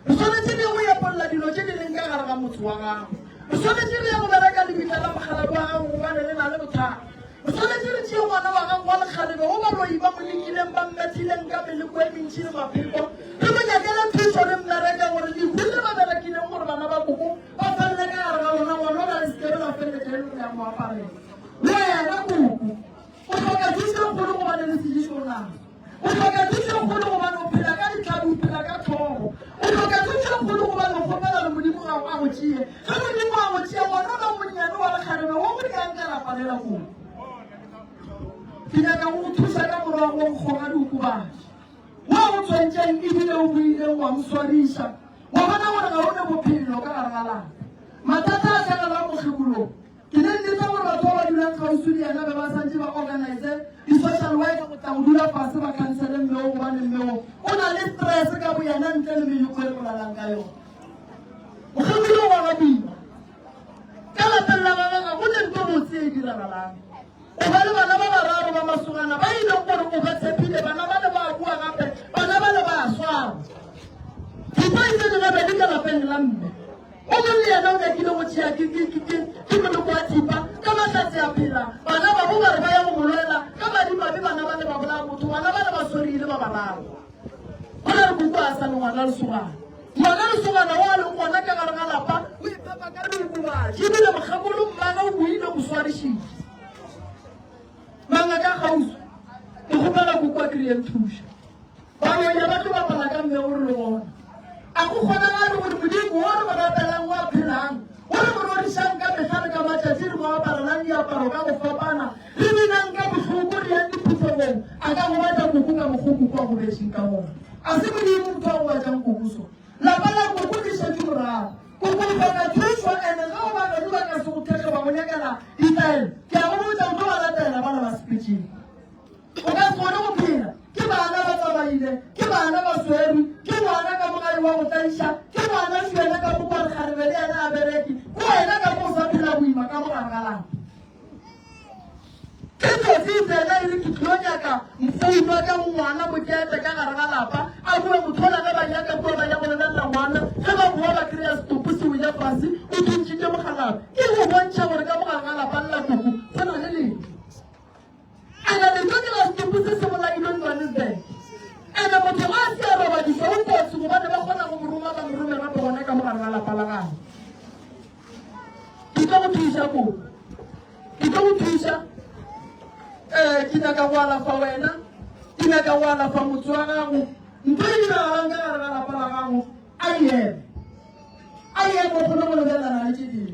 Re swanetše re ye go epolla dilo tše di leng ka gare ga motse wa gago. Re swanetše re ye go bereka lebitla la mokgalabje wa gago gobane le na le bothata. Re swanetše re tšee ngwana wa gago wa lekgarebe wo baloi ba mo lekileng ba mmethileng ka meleko e mentši le mapheko, re mo nyakele thušo re mmereke gore lehu le ba berekileng gore bana ba koko ba felele ka gare ga lona ngwana ola le se kebe la feleletša e le gore le a mo aparela. Wena koko, o hloka thušo e kgolo gobane le sejišo o naso. O hloka thušo e kgolo gobane o phela ka ditlhabi, o phela ka tlhogo. O hloka thušo e kgolo gobane o kgopela gore Modimo a a go tšee. Ge Modimo a go tšea, ngwana ola o monnyane wa lekgarebe wo o diang ka lapa lela koko. Ke nyaka go go thuša ka morwa wa go kgoga diokobatši. Wo o tshwentšeng ebile o boileng wa mo swariša, wa bona gore ga o ne bophelo ka gare ga lapa. Mathata a hlagela mokgekolong. Ke ne nnete gore batho ba ba dulang kgauswi le yena be ba santše ba organize di-social worker go tla go dula fase ba khansele mme o gobane mme o o na le stress ka boyena ntle le meleko e re bolelang ka yona. Mokgekolo wa ga boima. diragalang. O ba le bana ba bararo ba masogana ba e leng gore o ba tshepile, bana bale ba a boa gape, bana bale ba a swarwa. Dipai tse di gabedi ka lapeng la mme. O mong le yena o nyakile go tšea ke, ke, ke, ke, ke moloko wa thipa, ka mahlatse a phela. Bana babo ba re ba ya go mo lwela, ka madimabe bana bale ba bolaya motho, bana bale ba swaregile ba bararo. Go na le koko a sa le ngwana lesogana. Ngwana lesogana o a leng gona ka gare ga lapa o iphepa ka diokobatši ebile mokgekolo mmage o boile o swarišitše. Mangaka a kgauswi, ke kgopela koko a kry-e thušo. Baloya ba tlo bapala ka mme o re le gona. A go kgonagale gore Modimo wo re mo rapelang wa phelang, wo re mo rorišang ka mehla le ka matšatši, re mo aparelang diaparo ka go fapana, re binang ka bohloko, re yang diphuthegong, a ka gobatša koko ka mokgo koko a gobetšeng ka gona? A se Modimo motho a gobatšang koko so. Lapa la koko le šetše morago. Koko o hloka thušo ene ge o ba geno ba ka se go thekge ba go nyakela ditaelo, ke a go botša o tlo ba latela bana ba sepetšeng. O ka se kgone go phela. Ke bana ba tsamaile, ke bana ba swerwe, ke ngwana ka mo gae wa go tlaiša, ke ngwana šwele ka mo kwa re kgarebe le yena a bereke, ke wena ka mo o sa phela boima ka mo gare ga lapa. Ke tsotsi e tsena e re ke tlilo nyaka mfounu ka go ngwana mokete ka gare ga lapa, a bua mothola ge ba nyaka kua ba ya go lebelela ngwana, ge ba boa ba kry-a setopo se wile fase, o thuntšitše mokgalabje. Ke go bontšha gore ka mo gare ga lapa le la koko go na le lentšu. Ene letšo ke la setopo se se bolailweng Johannesburg. Ene motho ga a se a robadišwa o kotsi gobane ba kgona go mo roma ba mo rome gape gona ka mo gare ga lapa la gagwe. Ke tlo go thuša koko. Ke tlo go thuša. Eh, ke nyaka go alafa wena. Ke nyaka go alafa motse wa gago. Ntho e diragalang ka gare ga lapa la gago a e eme. A e eme o kgone go lebelelana le tše dingwe.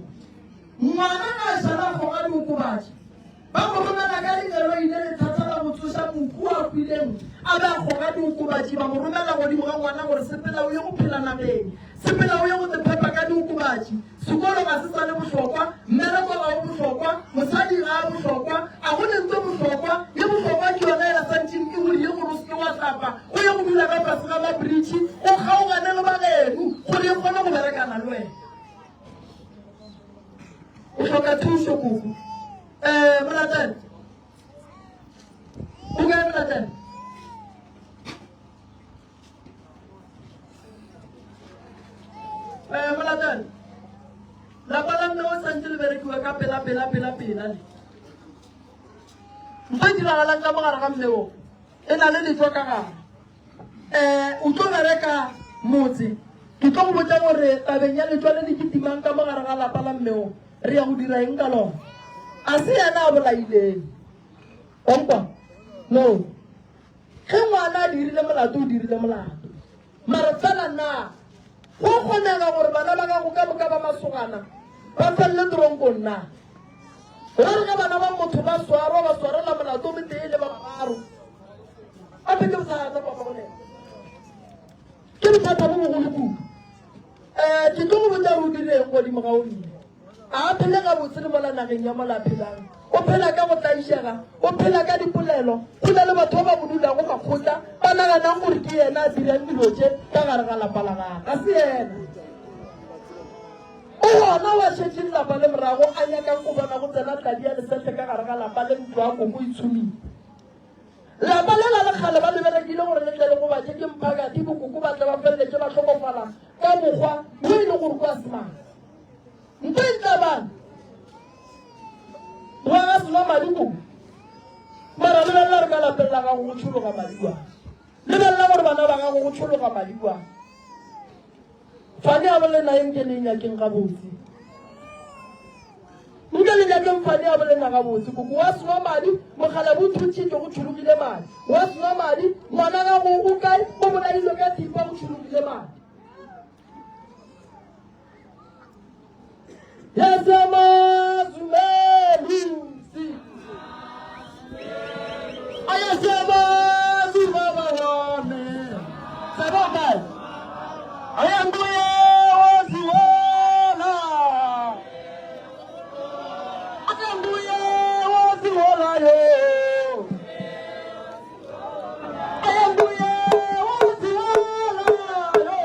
Ngwana ga a šala a goga diokobatši. Ba mo romela ka lengeloi le lethata la go tsoša mohu a hwileng, a be a goga diokobatši, ba mo romela godimo ga ngwana gore, Sepela o ye go phela nageng. Sepela o ye go te phepa ka diokobatši. Sekolo ga se sa le bohlokwa, mmereko ga o bohlokwa, mosadi ga a bohlokwa, a go ne ntho bohlokwa. Ye bohlokwa ke yona ya santšeng e godile gore o se ke wa hlapa, o ye go dula ka fase ga mabritšhi, o kgaogane le ba geno gore e kgone go berekana le wena. O hloka thušo koko. Eh, Molatane. O kae Molatane? Eh, Molatane. Lapa la mme o santse le berekiwa ka pela pela pela pela le. Ntho e diragalang ka mogare ga mme o e na le letšwa ka gare. Eh, o tlo bereka motse. Ke tlo go botša gore tabeng ya letšwa le le kitimang ka mogare ga lapa la mme o re ya go dira eng ka lona. A se yena a bolaileng. Wa nkwa? No. Ge ngwana a dirile molato, o dirile molato. Mara fela na go kgonega gore bana ba gago ka moka ba masogana ba felele toronkong na? Go re ge bana ba motho ba swarwa, ba swarela molato o metee le ba bararo. Gape ke bothata, Papa Bolelo. Ke bothata bo bogolo kudu. Um ke tlo go botša gore o direng godimo ga o mme. A a phele gabotse le mola nageng ya mola a phelang. O phela ka go tlaišega, o phela ka dipolelo. Go na le batho ba ba mo dulago makgotla, ba naganang gore ke yena a dirang dilo tše ka gare ga lapa la gagwe. Ga se yena. O gona wa šetše lapa le morago a nyakang go bona go tsena tladi ya lesehle ka gare ga lapa le ntlo ya koko e tshumile. Lapa lela le kgale ba le berekile gore le tle le gobatše ke mphakathi, bokoko ba tle ba feleletše ba hlokofala ka mokgwa wo e le gore kwa semang. Ntho e tlabang wa ga sena madi koko. Mara lebelela re ka lapeng la gago go tšhologa madi kwa. Lebelela gore bana ba gago go tšhologa madi kwa. Fane a bolena e nke le nyakeng gabotse. Nke le nyakeng fane a bolena gabotse. Koko wa swa madi, mogala bo thuntšhitšwe go tšhologile madi. Wa swa madi, ngwana gago o kae? O bolailwe ka thipa go tšhologile madi. Yasemazumelusi. Ayasemazu baba wami. Sababa. Ayanguye waziwola. Ayanguye waziwola yo. Ayanguye waziwola yo.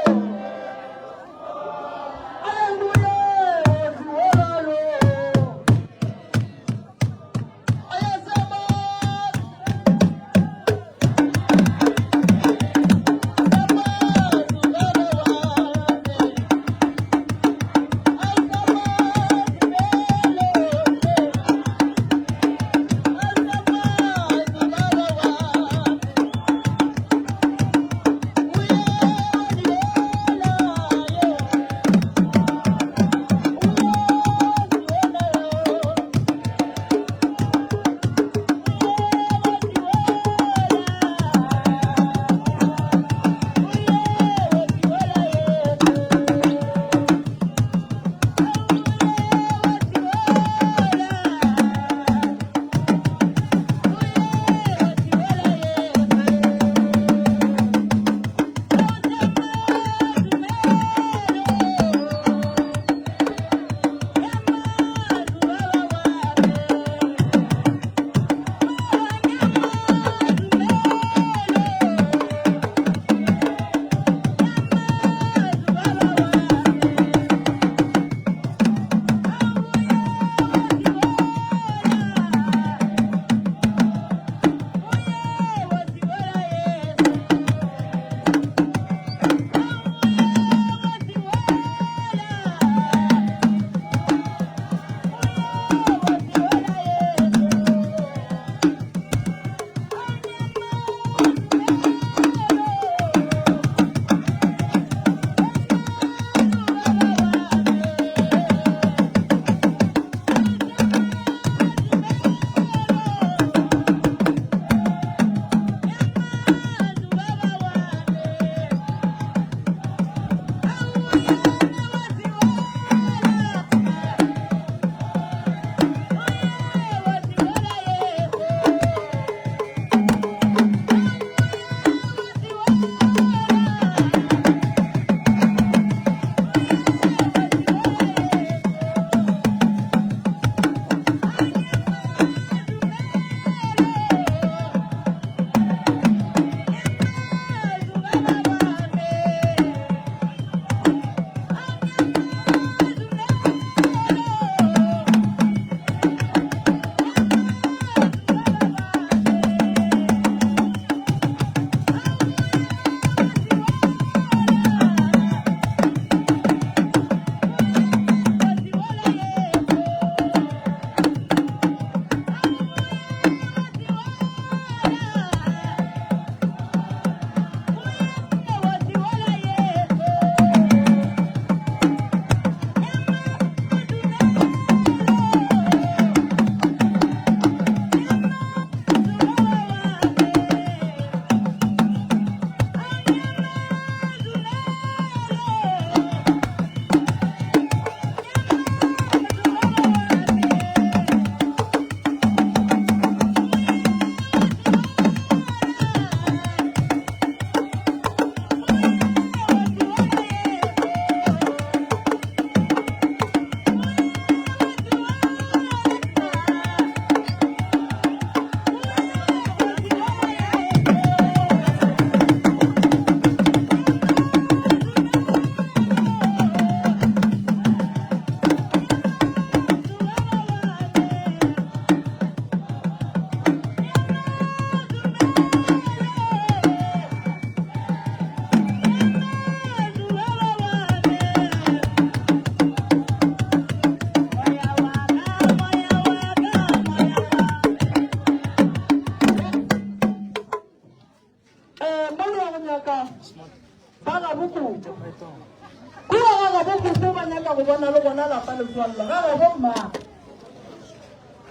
letswallo ga gabo mmagwe.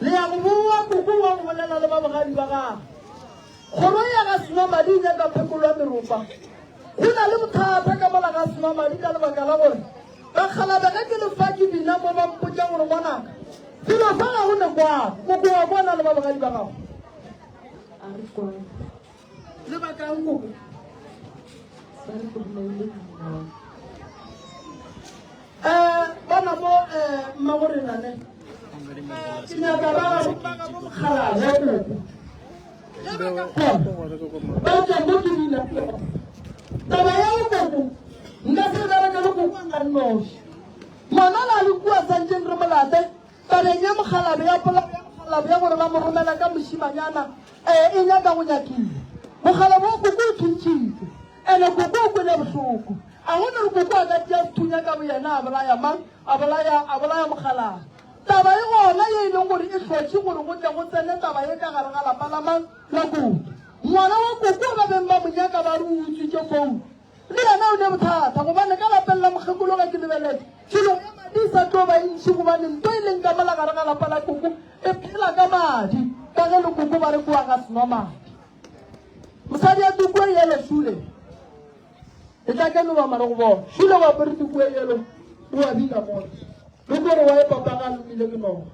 Le ya go boa koko wa go bolela le ba bogadi ba gagwe. Kgoro ya ga Senwamadi e nyaka phekolo ya meropa. Go na le bothata ka mola ga Senwamadi ka lebaka la gore bakgalabe ge ke le fa ke bina mo ba mpotša gore ngwanaka felo fa ga go ne kwano. Koko wa kwana le ba bogadi ba gago? A re kwane. Lebakang koko? Ba re ke bolaile monna wa ka. Eh, bona mo eh mmagorena ne. Ke nyaka ba ba ga bo mokgalabje koko. Ge ba ka kgona ba tšwa mo ke bina taba ya go koko nka se bereke le koko a nnoši. Ngwana la le kua santšeng re molate tabeng ya mokgalabje ya polao ya mokgalabje ya gore ba mo romela ka mošimanyana eh e nyaka go nyakiwa. Mokgalabje wa koko o thuntšhitšwe ene koko o kwele bohloko. A go no re koko a ka tšea sethunya ka boyena a bolaya mang? A bolaya, a bolaya mokgalabje. Taba e gona ye e leng gore e hlotše gore go tle go tsene taba ye ka gare ga lapa la mang? La koko. Ngwana wa koko ba beng ba mo nyaka ba re o utswitše founu. Le yena o ne bothata gobane ka lapeng la mokgekolo ge ke lebeletše, tšhologo ya madi e sa tlo ba e ntši gobane nto e leng ka mola gare ga lapa la koko e phela ka madi ka ge le koko ba re kua ga senwamadi. Mosadi ya tuku e yelo šule. E tla ke no ba mare go bona. Šule wa apere tuku e yelo o a bina mona. Le kore wa e papa ga lomile ke noga.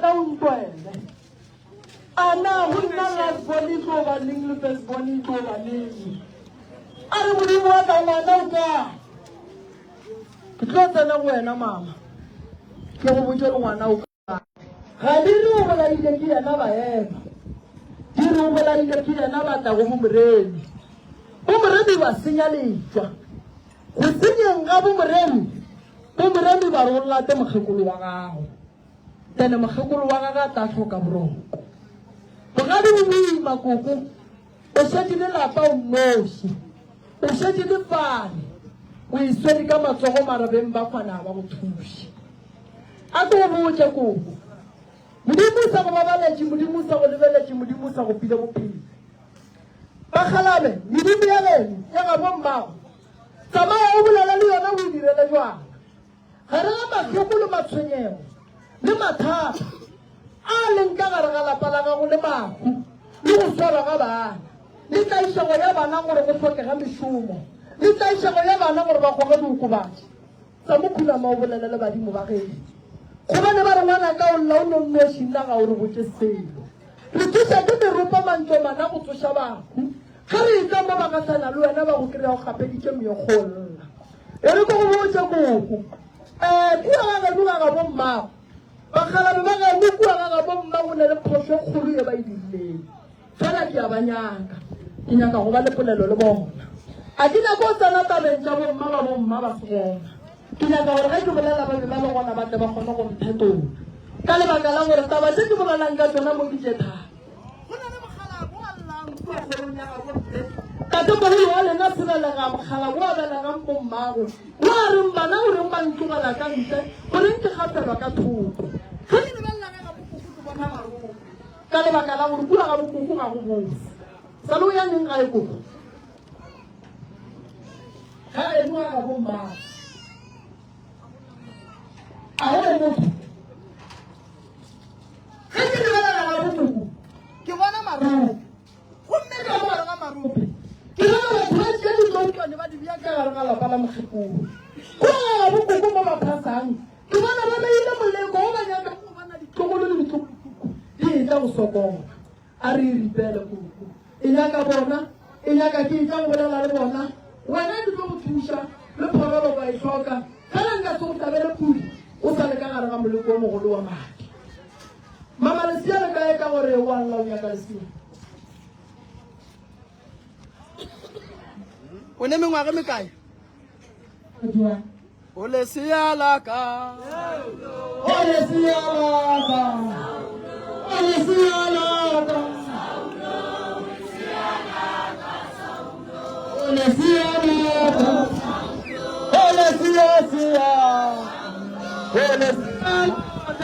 tla o ntwele. A na go nna last born e tlo ba neng le first born e tlo ba neng? A re Modimo wa ka ngwana o kae? Ke tlo tsena go wena mama. Ke go botše gore ngwana o kae. Ga di re o bolaile ke yena ba ema. Di re o bolaile ke yena ba tla go bomoremi. Bomoremi ba senya letšwa. Go senyeng ga bomoremi, bomoremi ba re o late mokgekolo wa gago. Then mokgekolo wa gagwe a tla hloka boroko. Bogadi bo boima koko, o šetše le lapa o nnoši, o šetše le fane, o e swere ka matsogo mara beng ba kgwana ga ba go thuše. A ko botše koko, Modimo o sa go babaletše, Modimo o sa go lebeletše, Modimo o sa go file bophelo. Bakgalabe, medimo ya geno, ya gabo mmago, tsamaya o bolele le yona o e direle jwang. Gare ga mahloko le matshwenyego le mathata a leng ka gare ga lapa la gago le mahu le go swarwa ga bana le tlaišego ya bana gore go hlokega mešomo le tlaišego ya bana gore ba goge diokobatši tsa mo khunama o bolele le badimo ba geno gobane ba re ngwanaka o lla o no nnoši nna ga o re botše selo re tsoša ke meropa mantšomana go tsoša bahu ge re etla mo ba gahlana le wena ba go kry-a o gapeditše meokgo o lla E re ke go botše koko, um kua ga geno ga gabo mmago, bakgalabje ba geno kua ga gabo mma go ne le phošo e kgolo ye ba e dirileng. Fela ke a ba nyaka, ke nyaka go ba le polelo le bona. A ke nyake go tsena tabeng tša bomma ba bomma ba se gona. Ke nyaka gore ge ke bolela ba be ba le gona ba tle ba kgone go mphetola. Ka lebaka la gore taba tše ke bolelang ka tšona mo ke tše thata. Go na le mokgalabo a llang kua kgorong ya gabo mme. Tatemogolo wa lena Sebelega, mokgalabo a belegang bommago, o a reng bana o reng ba ntlogela ka ntle, o reng ke gafelwa ka thoko. Ge ke lebelela ka ga bokoko ke bona maroko, ka lebaka la gore kua ga bokoko ga go bose. Sa le o ya neng gae koko? Ga geno ga gabo mmago. A go ne motho? Ge ke lebelela ga bokoko ke bona marope, gomme ka mo gare ga marope ke bona batho ba tšea ditloutwane ba di bea ka gare ga lapa la mokgekolo. Kua ga bokoko mo ba phasang ke bona ba beile moleko wo ba nyakago go bona ditlogolo le ditlogolokhukhu di etla go sokola. A re e ripele koko. E nyaka bona, e nyaka ke etla go bolela le bona. Wena ke tlo go thuša, le phorolo wa e hloka. Fela nka se go hlabele pudi o sa le ka gare ga moleko o mogolo wa madi. Mama lesea le kae ka gore wa lla o nyaka lesea? O ne mengwaga e mekae? O lesea la ka. O lesea la ka. O lesea la ka. O lesea la ka. O lesea sea. O lesea la ka.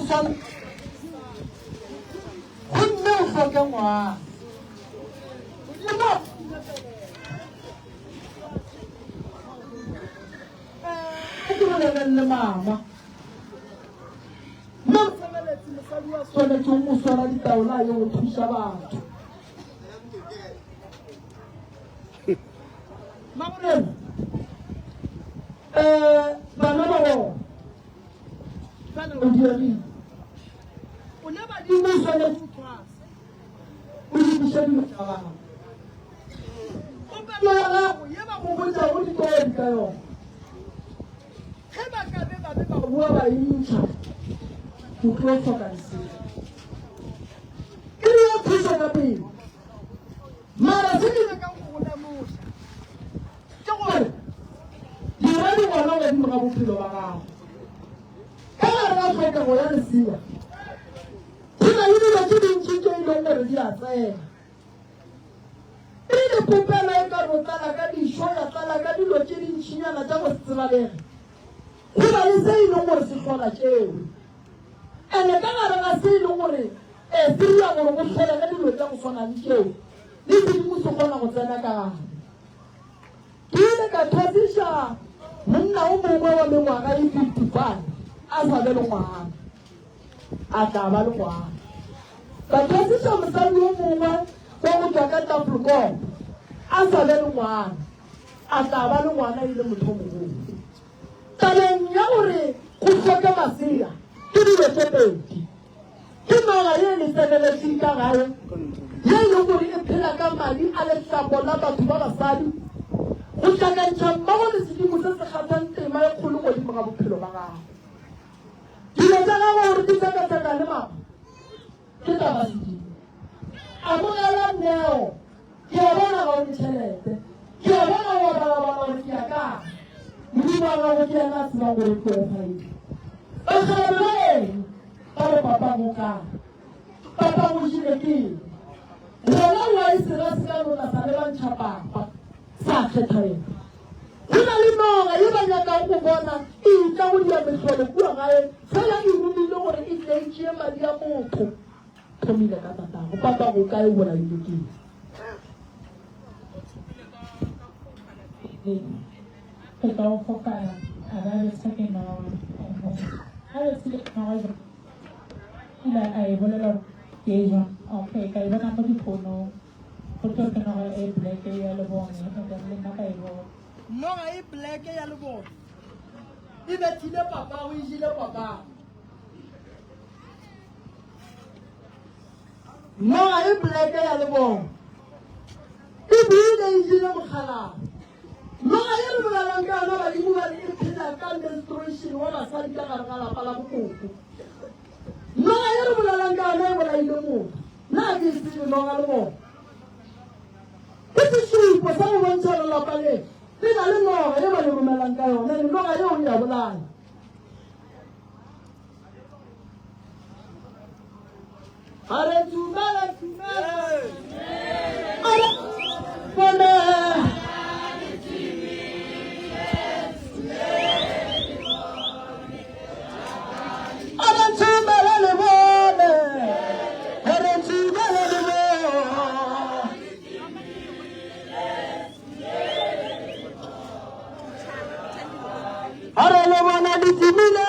swana gomme o hloke ngwana. Modimo a ke boleleng le mama. Mme mosebeletsi mosadi wa swanetšeng go swara ditaola a ye go thuša batho. Mamorena, um bana ba bona fela o diegile. O ne badimo o swanetše go thwasa, o lokiše dilo tša gago. Popelo ya gago ye ba go botšago ditori ka yona. Ge ba ka be ba be ba boa ba e ntšha, o tlo hloka lesea. Ke dio thušo ka pele. Mara se ke nyakang go go lemoša ke gore dira di gona godimo ga bophelo ba gago. Ka gare ga tlhokego ya lesea, go na le dilo tše dintši tše e leng gore di a tsena. Pele popelo e ka no tlala ka dišo, ya tlala ka dilo tše dintšinyana tša go se tsebalege, go na le se e leng gore se hlola tšeo. Ene ka gare ga se e leng gore e se dira gore go hlolege dilo tša go swana le tšeo, le sedimo se kgona go tsena ka gare. Ke ile ka thwasiša monna o mongwe wa mengwaga e 55 a sa be le ngwana. A tla ba le ngwana. Ka thwasiša mosadi yo mongwe wa go tšwa ka Tafelkop a sa be le ngwana. A tla ba le ngwana e le motho o mogolo. Tabeng ya gore go hloke masea ke dilo tše pedi. Ke noga ye e le tseneletšeng ka gae, ye e lego gore e phela ka madi a lehlapo la batho ba basadi, go hlakantšha mmogo le sedimo se se kgathang tema e kgolo godimo ga bophelo ba gago. Dilo tša gago gore di hlakahlakane mama, ke taba sedimo. Amogela neo. Ke a bona ga o ne tšhelete. Ke a bona wa balabala gore ke ya kae. Modimo wa gago ke yena a tsebang gore ke go fa eng. Bakgalabje ba eng? Ba re papa go kae? Papa go jile ke eng? Gona wa e sera se ka no tla sa lebantšha papa, sa kgetha yena. Go na le noga ye ba nyakago go bona e etla go dia mehlolo kua gae, fela e romilwe gore e tle e tšee madi a motho. Thomile ka tatago. Papago o kae o bolailwe ke eng? Go tla go fokana a ba betha ke noga. A bethile ke noga jwang? Ile a e bolela gore ke e jwang? Okay, ka e bona mo difonong. Go tlo ke noga e black ya lebone and then le nna ka e bona. Noga e black ya lebone e bethile papago e jele papago. Noga e bleke ya lebong e buile e jele mokgalabo. Noga ye re bolelang ka yona badimo ba re e phela ka menstruation wa basadi ka gare ga lapa la bokoko. Noga ye re bolelang ka yona e bolaile motho. Na ke e tsebe noga le bona? Ke sešupo sa go bontšha gore lapa le le na le noga ye ba le romelang ka yona, le noga yeo e a bolaya. A re dumela dumela. A re bone. A re dumela le bone. A re dumela le bone. A re le bona le timile.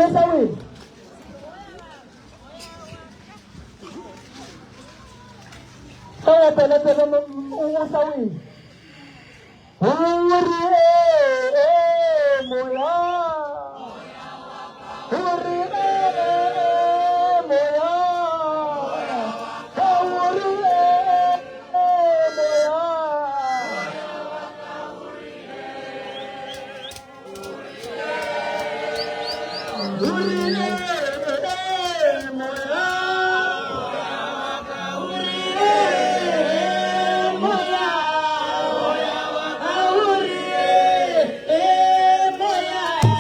Opele sa wele. Ge o opele tsebe o sa wele. O re ee moya. O re ee moya. O re ee moya.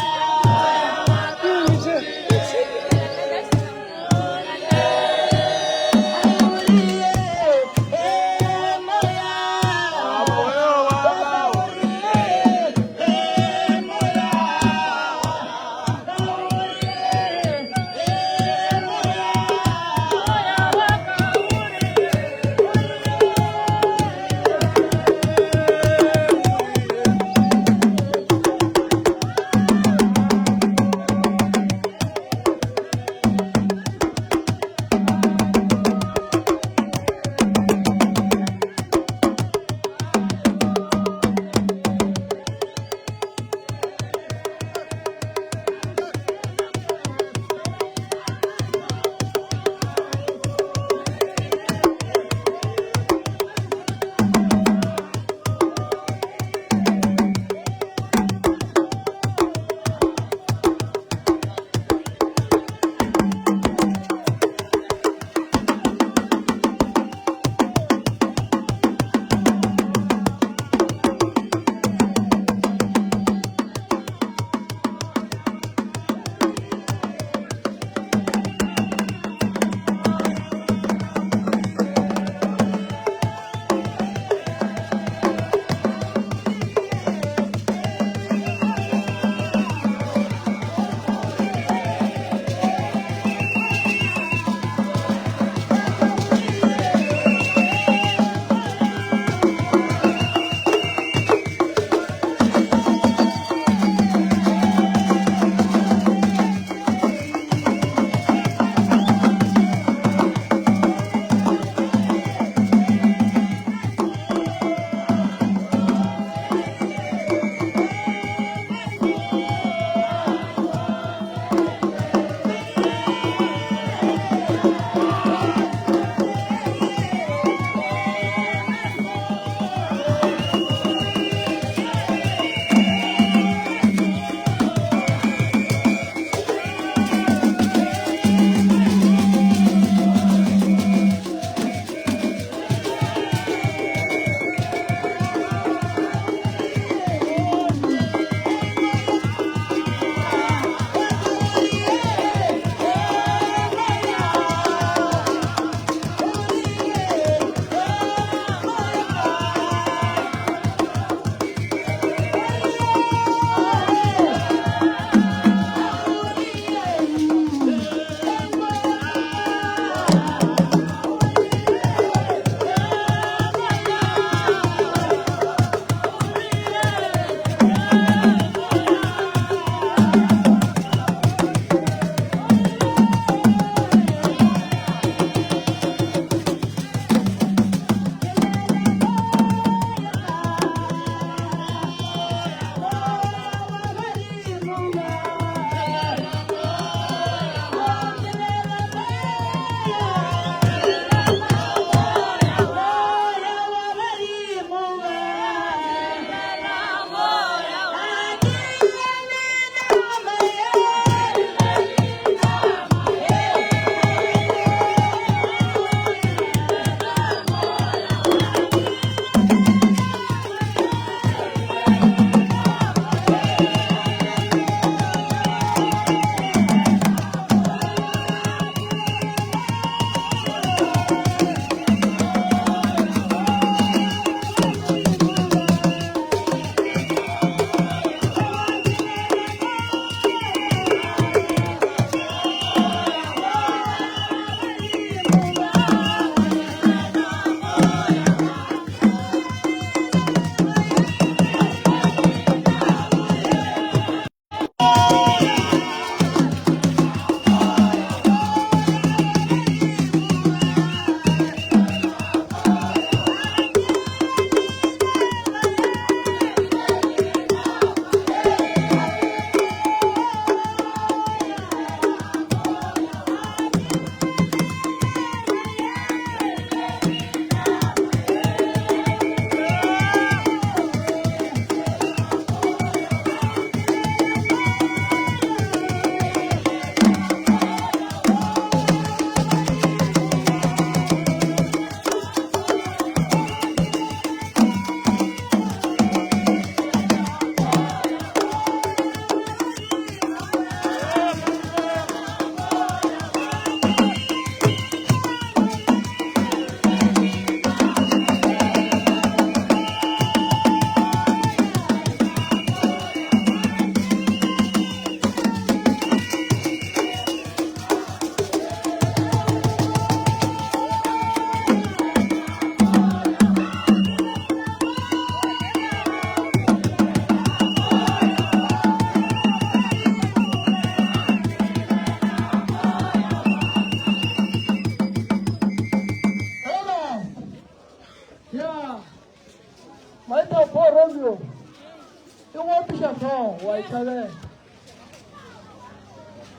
hlogo wa e tšhabela.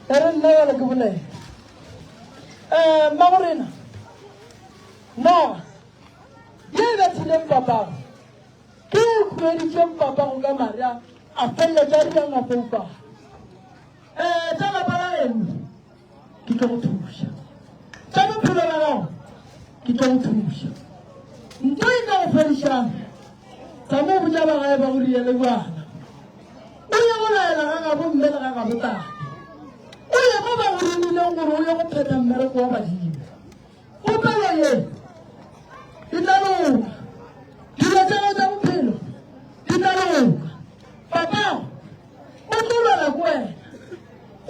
E re nna bjale ke bolele. Um mmagorena, noga ye e bethileng papago, ke e khueditšeng papago ka mare a a feleletša a dirang a foufala. Um tša lapa la geno ke tlo go thuša. Tša bophelo ba gago ke tlo go thuša. Nto e ka go fedišang, tsamao botša ba gae ba go riele bjana. O ye go laela ga gabo mme le ga gabo tate. O ye mo ba go romileng gore o ye go phetha mmereko wa badimo. Kgopelo ye e tla loka. Dilo tša gago tša bophelo di tla loka. Papago o tlo lwela ko wena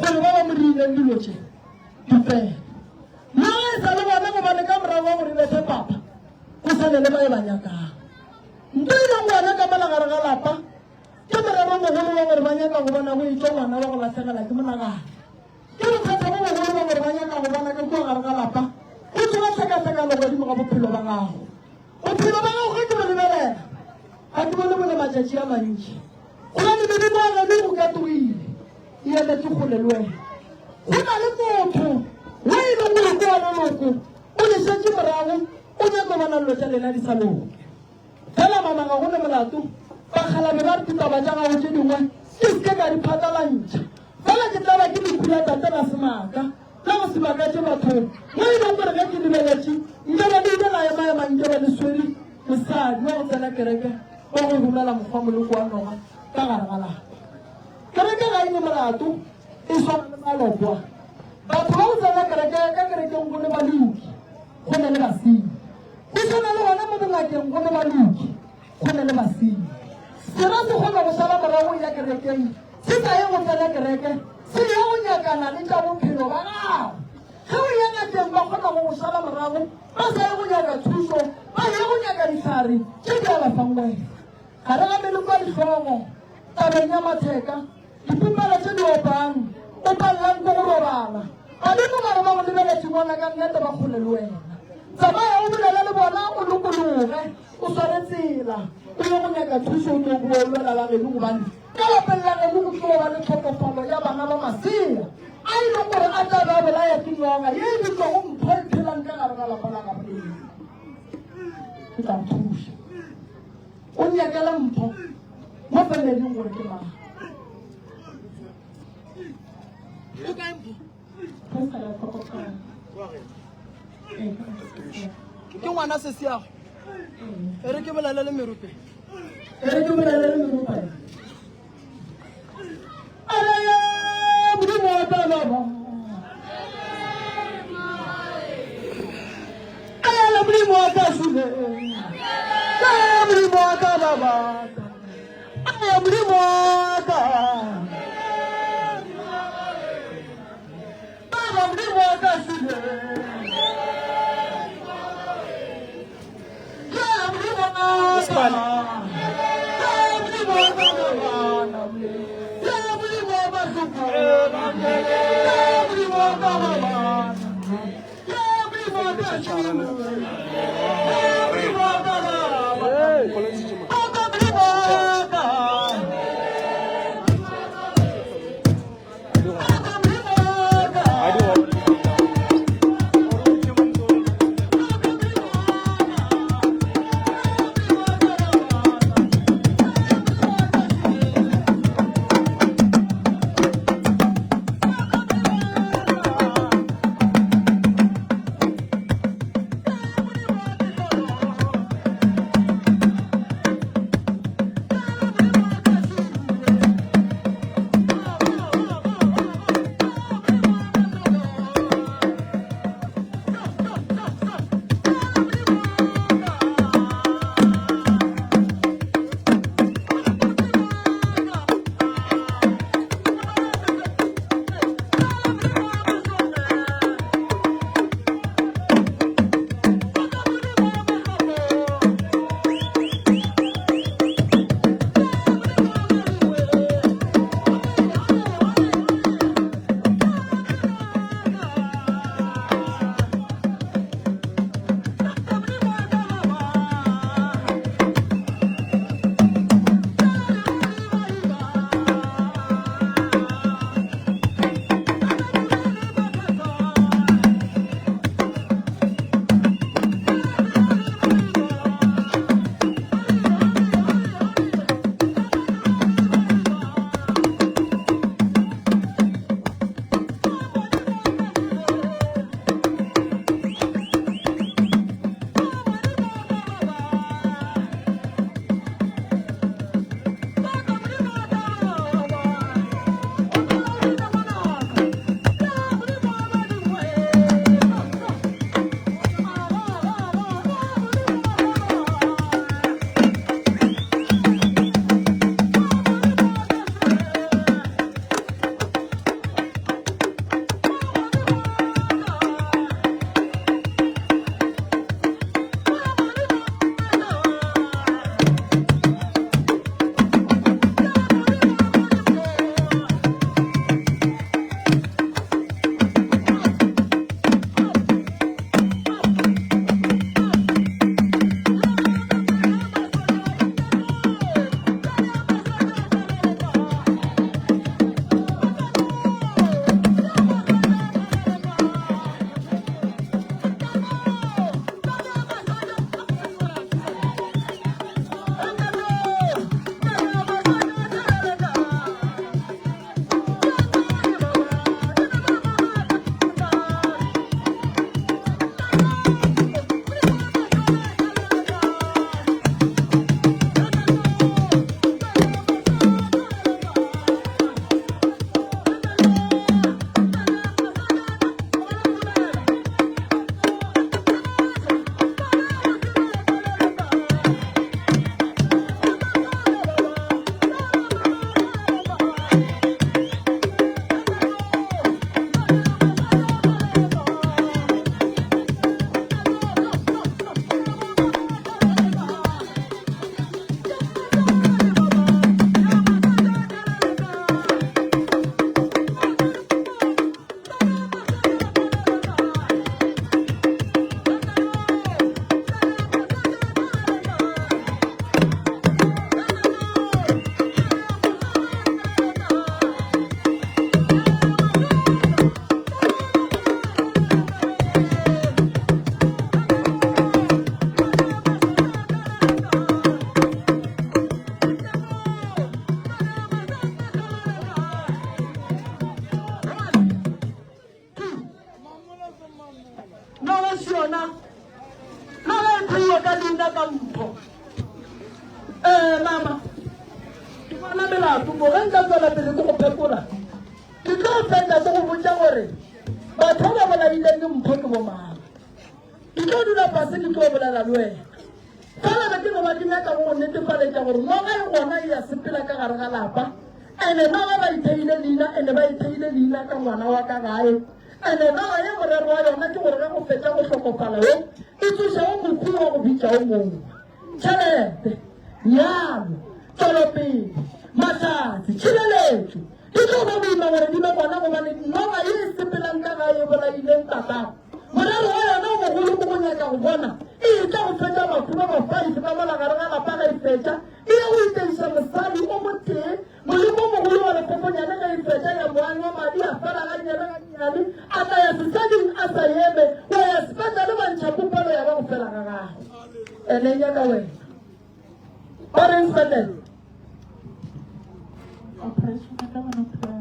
gore ba ba mo dirileng dilo tše di fele. Le ge e sa le bona gobane ka morago ga gore bethe papa go sane le ba e ba nyakang. Nto e leng gona ka mola gare ga lapa ke morero mogolo wa gore ba nyaka go bona go etšwa ngwana wa go lahlegela ke monagano. Ke bothata bo bogolo ba gore ba nyaka go bona ka kua gare ga lapa go tsoga tlhakahlakano godimo ga bophelo ba gago. Bophelo ba gago ge ke bo lebelela ga ke bone bo le matšatši a mantši gobane medimo ya geno e go katogile e emetše kgole le wena. Go na le motho wo e leng gore ke wa leloko o le šetše morago o nyaka go bona dilo tša lena di sa loke. Fela mama ga go ne molato, bakgalabje ba re ditaba tša gago tše dingwe ke se ke ka di phatlalantšha. Fela ke tla ba ke lehu la tate la semaka, la go se makatše bathong, mo e lego gore ge ke lebeletše nke be le ile la emaema nke be le swere mosadi wa go tsena kereke wa go romela mokgwa moloko wa noga ka gare ga lapa. Kereke ga e ne molato, e swana le malokwa. Batho ba go tsena kereke ka kerekeng go ne baloki, go ne le basenyi. Go swana le gona mo bongakeng go ne baloki, go ne le basenyi. Sera se kgona go šala morago ya kerekeng, se sa ye go tsena kereke, se ye go nyakana le tša bophelo ba gago. Ge o ya ngakeng ba kgona go go šala morago, ba sa ye go nyaka thušo, ba ye go nyaka dihlare tše di alafang wena. Gare ga meloko ya dihlogo, tabeng ya matheka, dipopelo tše di opang, o palelang ke go robala. Badimo ba re ba go lebeletše bona ka nnete ba kgole le wena. Tsamaya o bolele le bona o lokologe, o sware tsela, o ye go nyaka thušo o tlo boa o lwela la geno gobane ka lapeng la geno go tlo ba le tlhokofalo ya bana ba masea a e leng gore a tla be a bolaya ke noga ye e bitšwago mpho e phelang ka gare ga lapa la gabo leo. Ke tla go thuša. O nyakele mpho mo familing gore ke mang. O kae mpho? Ke ngwana sesiago. E re ke bolele le merope. E re ke bolele le merope. Are Modimo wa ka baba. Are Modimo wa ka sule. Are Modimo wa ka baba. Are Modimo wa ka. Baba Modimo wa ka sule. Are Modimo wa ka. Are Modimo wa ka baba. Are Modimo wa ka. Are Modimo wa ka baba. Are Modimo wa ka sule. Are Modimo wa ka baba. Are Modimo wa ka. Noga še yona. Noga e theiwa ka leina ka mpho. Ee, mama, ke bona melato mo. Ge nka tswela pele ke go phekola, ke tlo fetša ke go botša gore batho ba ba bolaileng mpho ke bomang. Ke tlo dula fase ke tlo bolela le wena. Fela be ke no ba ke nyaka go go netefaletša gore noga e gona e a sepela ka gare ga lapa. Ene noga ba itheile leina, ene ba itheile leina ka ngwana wa ka gae. Ene noga ye morero wa yona ke gore ge go fetša go hlokofala wo, e tsoše wo mokhu wa go bitša o mongwe. Tšhelete, nyalo, tšwelopele, mahlatse, tšhireletšo, di tlo ba boima gore di be gona gobane noga ye e sepelang ka gae e bolaileng tatago. Morero wa yona o mogolo ke go nyaka go bona e etla go fetša bahu ba ba-five ka mola gare ga lapa ge e fetša e ya go iteiša mosadi o motee. Moleko o mogolo wa lekgokonyane ge e fetša ya mo anywa madi a fela gannyane gannyane a tla ya sesading a sa eme wa ya sepetlele wa ntšha popelo ya ba go fela ga gagwe. Ene e nyaka wena. Ba reng sepetlele? Operation ya ka bona phela.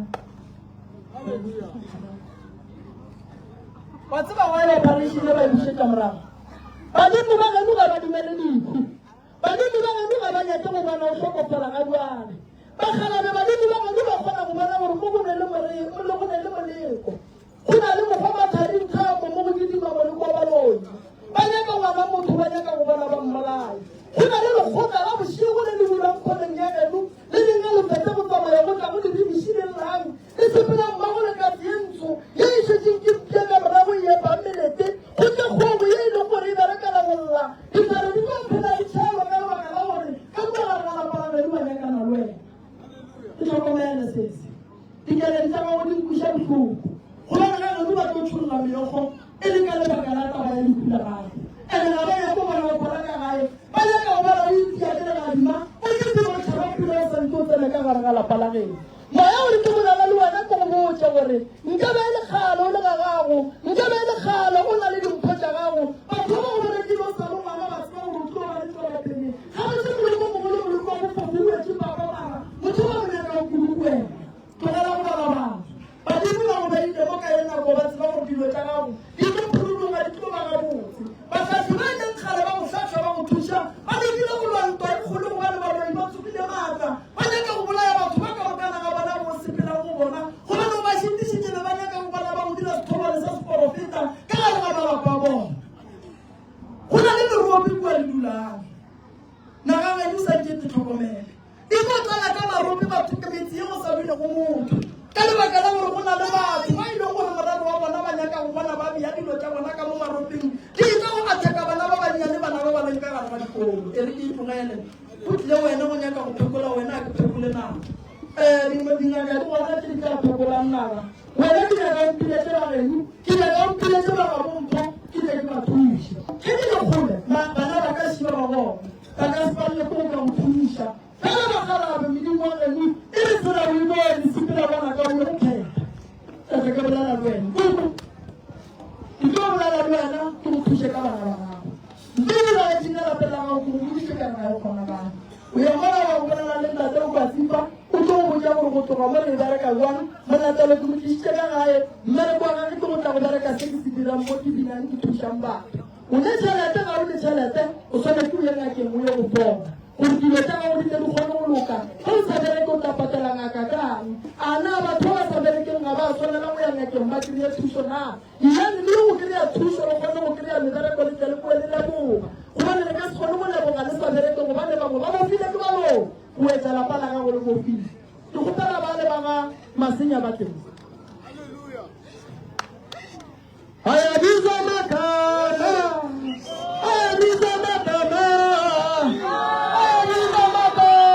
Wa tseba why operation e ba e bušetša morago? Badimo ba geno ga ba dumele lehu. Badimo ba geno ga ba nyake go bona o hlokofala ga bjale. Bakgalabje badimo ba geno ba kgona go bona gore mo go ne le go ne le moleko. Go na le mokgwa mathari nthamo mo go kitima moleko wa baloi. Ba nyaka ngwana motho ba nyaka go bona ba mmolaya. Go na le lekgotla la bošego le le dulang kgoneng ya geno le lengwe le fetsa go tsamaya go tla go diribiši le llang le sepela mmago le katse ye ntsho ye e šetšeng ke mpša ka morago e epang melete go tle kgogo ye e leng gore e berekela go lla ditlhare di tlo phela di tšhelwa ka lebaka la gore ka kua gare ga lapa la geno ba nyakana le wena. Ke hlokomele sese. Dikeledi tša gago di nkweša bohloko, gobane ga geno ba tlo tšholla meokgo e le ka lebaka la taba ya lehu la gago. Ene ga ba nyake go bona o phora ka gae, ba nyaka go bona o itia ke legadima, o kitima o tšhaba pula o sa ntše o tsena ka gare ga lapa la geno. Moya o re ke bolela le wena ke go botše gore nka be e le kgale o le ga gago, nka be e le kgale o na le dimpho tša gago. Batho ba ba go berekile o sa le ngwana ba tseba gore o tlo ba le tšwelopele. Gabotse moleko mogolo moleko wa bofofu o wetše papa mara motho ba mo nyakago kudu ke wena. Tlogela go bala batho. Badimo ba go beile mo ka ye nako ba tseba gore dilo tša gago di tlo phuruloga di tlo ba gabotse. Bahlahli ba e leng kgale ba go hlahla ba go thuša ba lekile go lwa ntwa e kgolo gobane baloi ba tsogile maatla ba nyaka go bolaya batho ba ka mokana ga bona bo sepelang go bona gobane o ba šitišitše be ba nyaka go bona ba go dira sethobane sa seporofeta ka gare ga malapa a bona. Go na le merope kua le dulang. Naga geno sa nke te tlhokomele. E tlo tlala ka marope batho ke metse ye go sa dulego motho. Ka lebaka la gore go na le batho ba e leng gore morero wa bona ba nyaka go bona ba bea dilo tša bona ka mo maropeng di etla go atheka bana ba bannyane bana ba ba leng ka gare ga dikolo. E re ke itlogele. Go tlile wena go nyaka go phekola wena a ke phekole naga. Um dingaka di gona tše di tla phekolang naga. Wena ke nyaka o mpiletše ba geno, ke nyaka o mpiletše ba gabo mpho, ke tle ke ba thuše. Ge ke le kgole, bana ba ka šiba ba bona, ba ka se palelwe ke go ka go thuša. Fela bakgalabe, medimo wa geno e re tsela o e bone, sepela bona ka o ye go phetha. Ka tla ka bolela le wena. Kuku, ke tlo bolela le wena, ke go thuše ka bana ba gago. Mme ke laetše ka lapeng la gago, ke go boditše ka re ga e kgonagale. O ya mola wa go bolela le ntate o kwa tsipa, o tlo go botša gore go tloga mo re e bereka jwang. Molatelo ke mo tlišitše ka gae, mmereko wa gage ke go tla go bereka se ke se dirang mo ke binang ke thušang batho. O ne tšhelete, ga o ne tšhelete, o swanetše o ye ngakeng o ye go bona gore dilo tša gago di tle di kgone go loka. Ge o sa bereke o tla patela ngaka kang? A na batho ba ba sa berekeng ga ba swanela go ya ngakeng ba kry-e thušo na? Eyang le ye go kry-a thušo, le kgone go kry-a mebereko, le tle le boe le leboga. Gobane le ka se kgone go leboga le sa bereke, gobane bangwe ba bofile ke baloi go etša lapa la gago le bofile. Ke kgopela bale ba ga Masenya ba tle mo. Ayabizwa magama, ayabizwa magama, ayabizwa magama.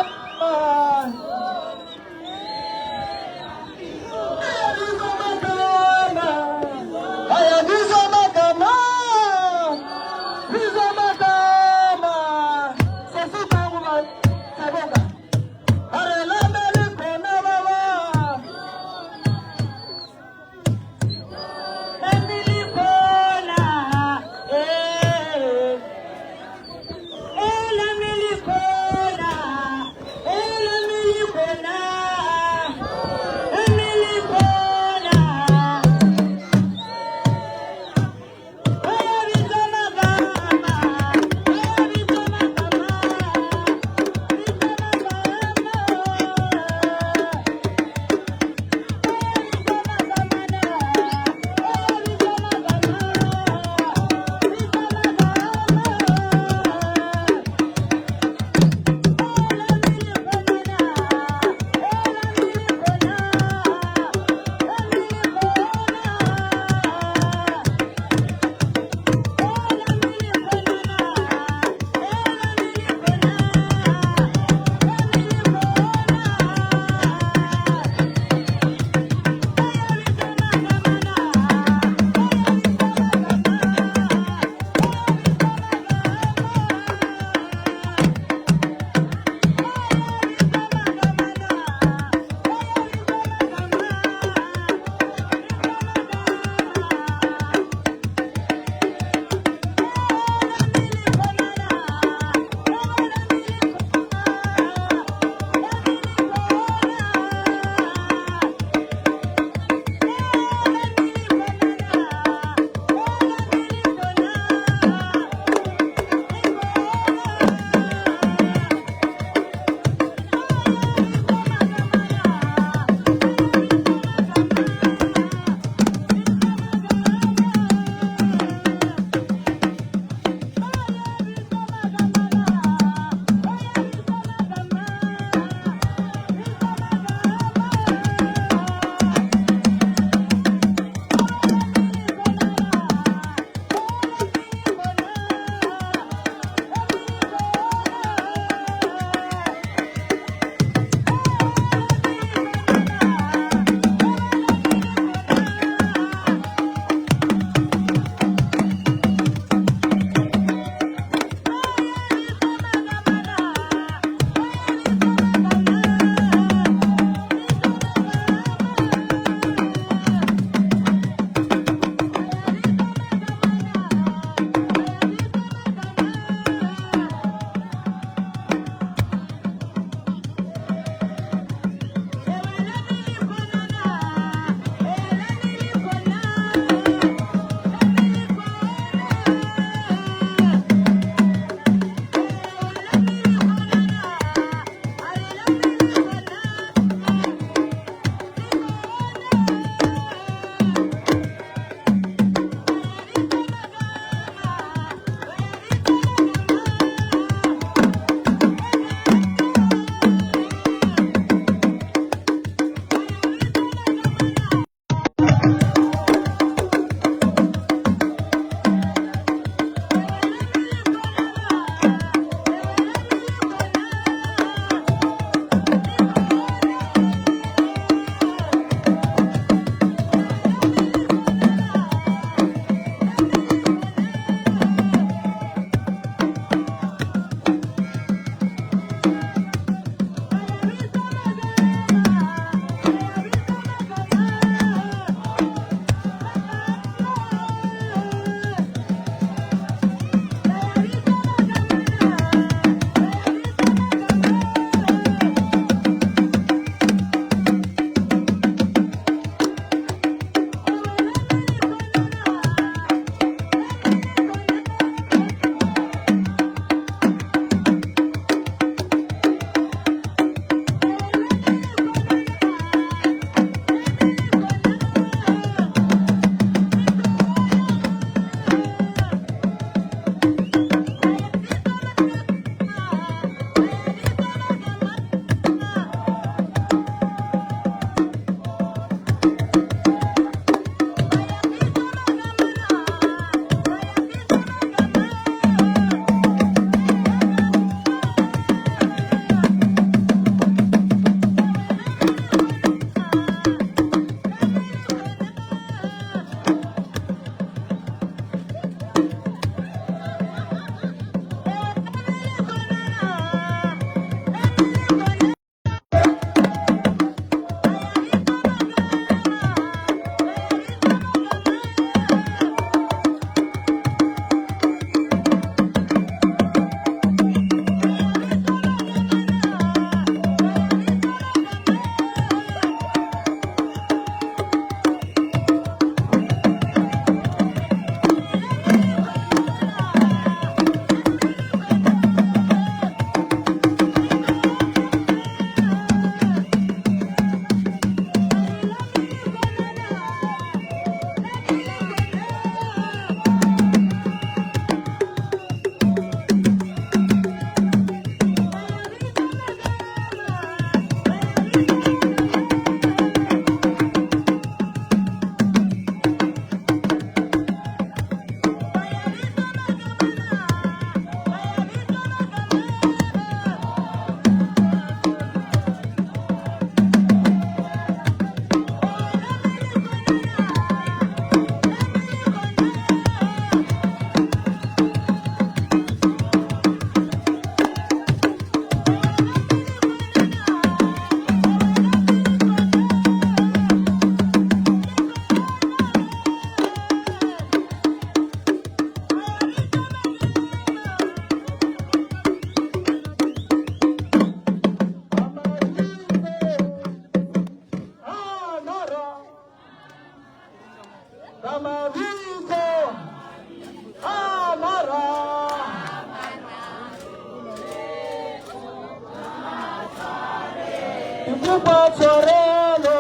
kopa tshwarelo.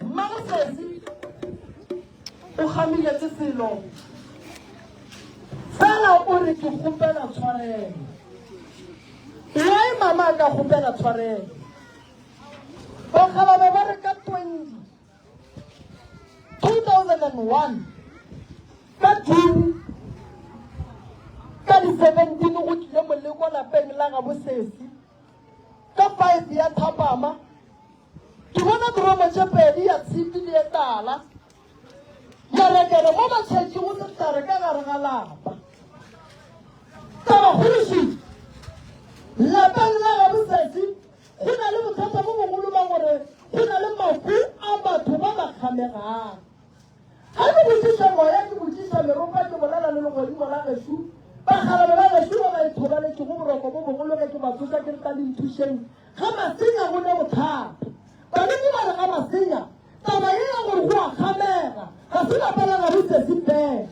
Mmago Sesi o kgamile ke selo fela o re ke kgopela tshwarelo. Why mama a ka kgopela tshwarelo? Bakgalabje ba re ka 20 2001 ka June ka di 17 go tlile moleko lapeng la gabo sesi ka 5 ya thapama ke bona dromo tše pedi ya tshipi le ye tala ya rekele mo ba tšhetšego sehlare ka gare ga lapa tabakgolo lapeng la gabo sesi Go na le bothata bo bogolo ba gore go na le mahu a batho ba ba kgamegang. Ga ke botšiša moya, ke botšiša meropa, ke bolela le legodimo la gešo, bakgalabje ba gešo ba ba ithobaletšego boroko bo bogolo ge ke ba tsoša ke re tla le nthušeng ga masenya go ne bothata. Badimo ba re ga masenya, taba ye ya gore go a kgamega ga se lapa la gabo sesi fela.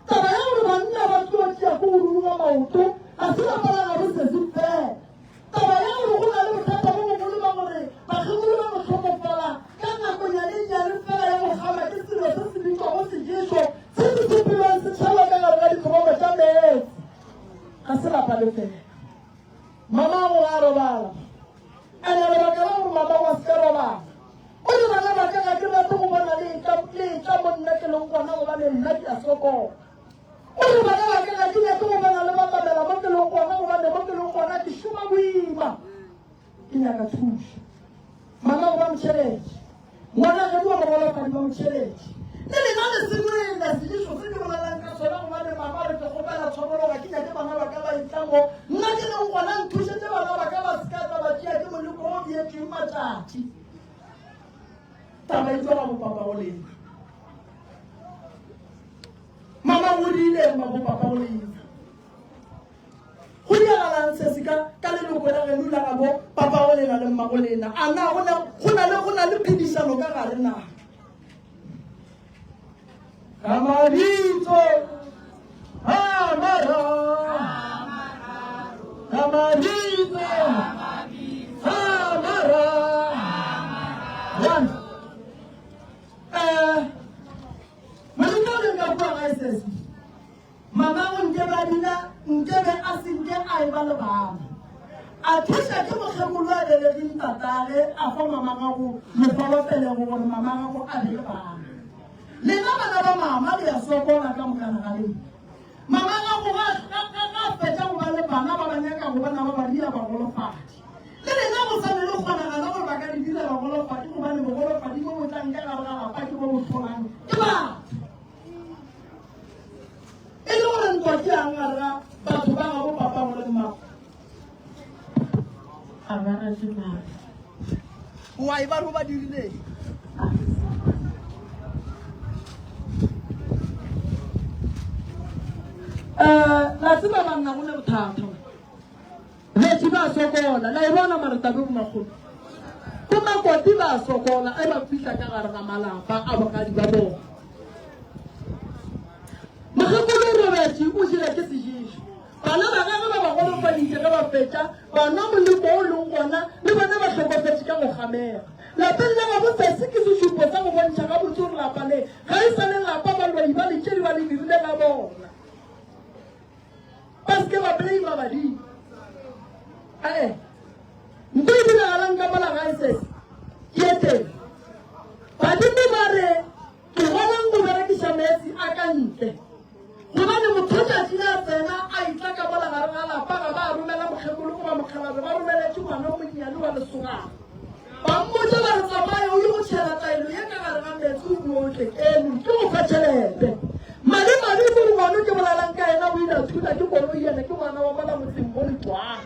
Taba ya gore banna ba tlo tšea ko go ruruga maoto ga se lapa la gabo sesi fela. Taba ya gore go na le bothata bo bogolo ba gore bakgekolo ba go hlokofala ka nakonyanennyane fela ya go gama ke selo se se bitšwago seješo se se sepelwang se tšhelwa ka gare ga ditlhobolo tša meetse ga se lapa le fela. Mamago ga a robala. Ene lebaka la gore mamago a se ka robala o re bana ba ka ga ke rate go bona le etla le etla mo nna ke leng gona gobane nna ke a sokola. O re bana ba ka ga ke nyake go bona le batamela mo ke leng gona gobane mo ke leng gona ke šoma boima. Ke nyaka thušo. Mamago ba mo tšheletše. Ngwana geno wa mogolofadi ba mo tšheletše. Le lena le se nwele seješo se ke bolelang ka sona gobane mama re ke kgopela tshwarelo ga ke nyake bana ba ka ba etla mo nna ke leng gona nthušetše bana ba ka ba se ka tla ba tšea ke moleko o beetšweng matšatši. Taba e tšwa ga bopapago lena. Mama o rileng ba bopapago lena? Go diragalang se se ka ka leloko la geno la gabo papago lena le mmago lena? A na go na go na le go na le phedišano ka gare na? Ka mabitso a mararo, ka mabitso a mararo. One. Eh, Modimo o reng ka kua gae sesi? Mamago nke ba dula nke be a se nke a eba le bana. A thuša ke mokgekolo a belegeng tatage a fa mamagago mokgwa wa pelego gore mamagago a be le bana. Lena bana ba mama le ya sokola ka mokana ga lena. Mamagago ga ga ga fetša go ba le bana ba ba nyaka go bona ba ba dira bagolofadi. Le lena go sa ne le kgonagala gore ba ka le dira bagolofadi gobane bogolofadi bo bo tlang ka gare ga lapa ke bo bo tlholang ke batho. E le gore ntwa ke yang gare ga batho ba gabo papago le mmago? Ga ba rate mama. Why ba re ba dirileng? Eh, la tseba banna go ne bothata. Betši ba sokola, la e bona mara tabe bomakgolo. Bomakoti ba sokola, e ba fihla ka gare ga malapa a bogadi ba bona. Mokgekolo o robetše, o jele ke sejišo. Bana ba gagwe ba ba golofaditše ge ba fetša, ba nwa moleko o leng gona, le bona ba hlokofetše ka go kgamega. Lapeng la gabo sesi ke sešupo sa go bontšha gabotse gore lapa le ga e sa le lapa, baloi ba letšedi ba le dirile la bona. Ba se ke ba blame badimo. Ee. Nto e diragalang ka mola gae sese ke e teng. Badimo ba re tlogelang go berekiša meetse a ka ntle. Gobane motho tšatši le a tsena a itla ka mola gare ga lapa ga ba romela mokgekolo goba mokgalabje ba romeletše ngwana o monnyane wa lesogana. Ba mmotša ba re tsamaya o ye go tšhela taelo ye ka gare ga meetse o boe o tle keno ke go fa tšhelete. Madimabe ke gore ngwana o ke bolelang ka yena o ile a thula ke koloi yena ke ngwana wa mola motseng mo Letšwang.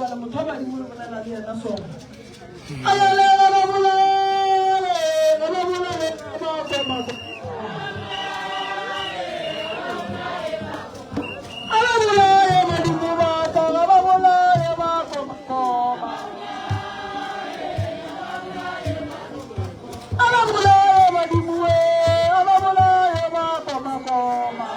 Bjale motho wa badimo re bolela le yena sona. Ayale ga ba bolele, ga ba bolele ba koma. A ba bolaye badimo ba ka, ga ba bolaye ba koma koma. A ba bolaye badimo we, a ba bolaye ba koma koma.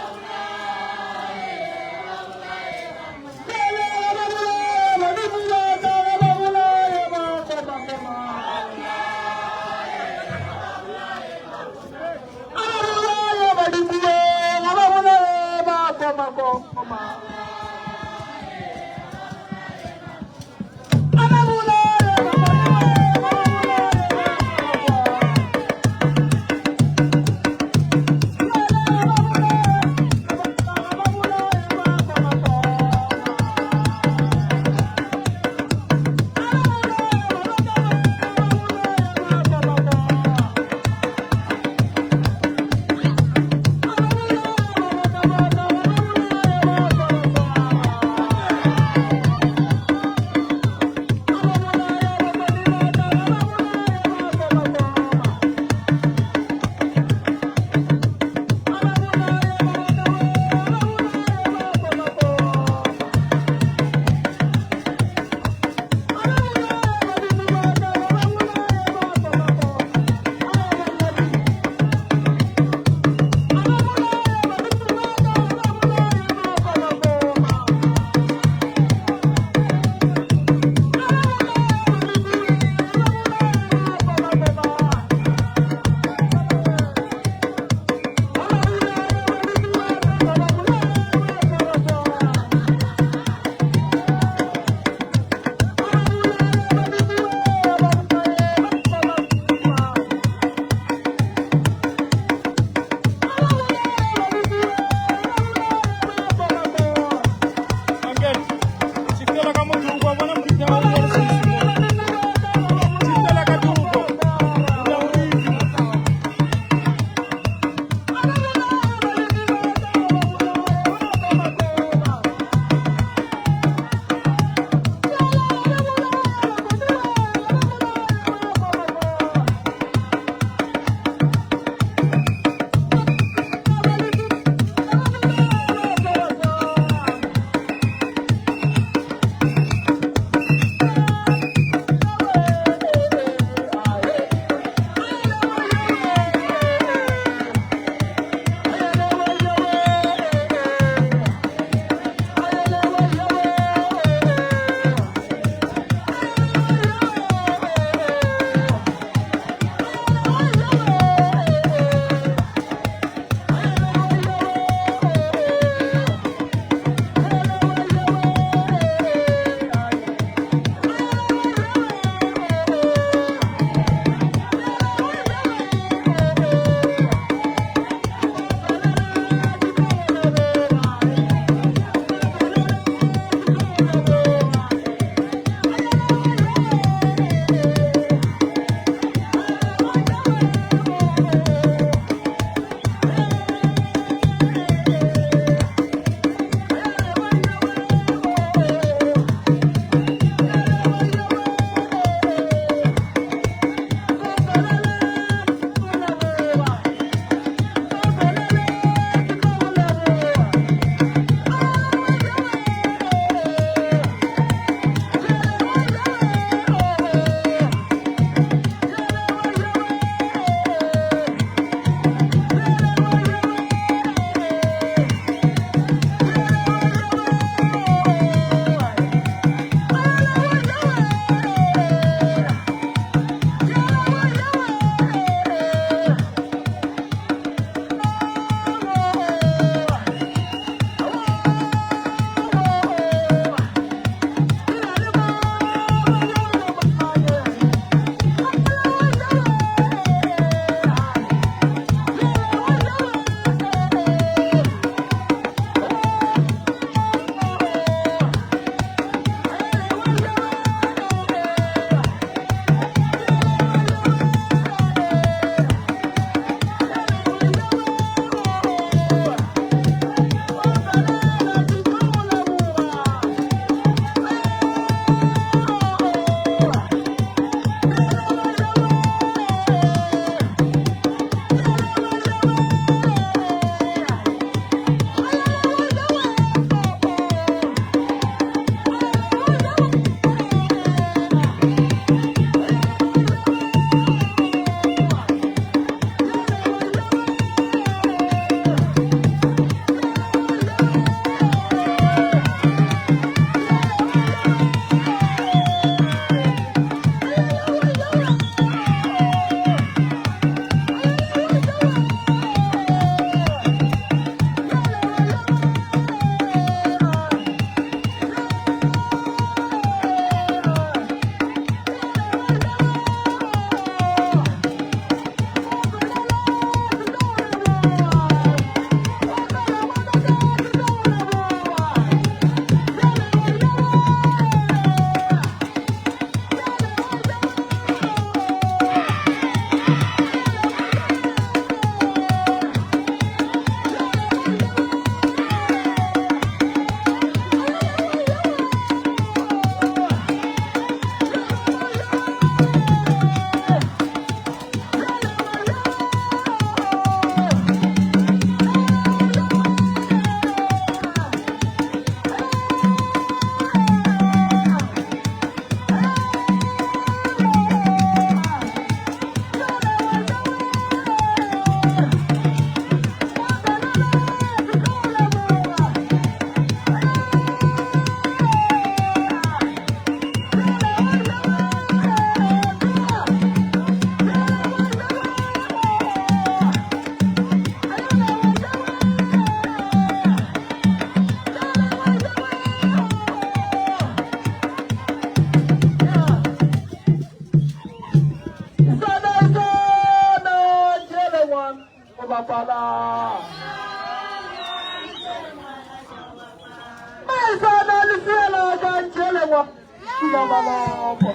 Šila maloko.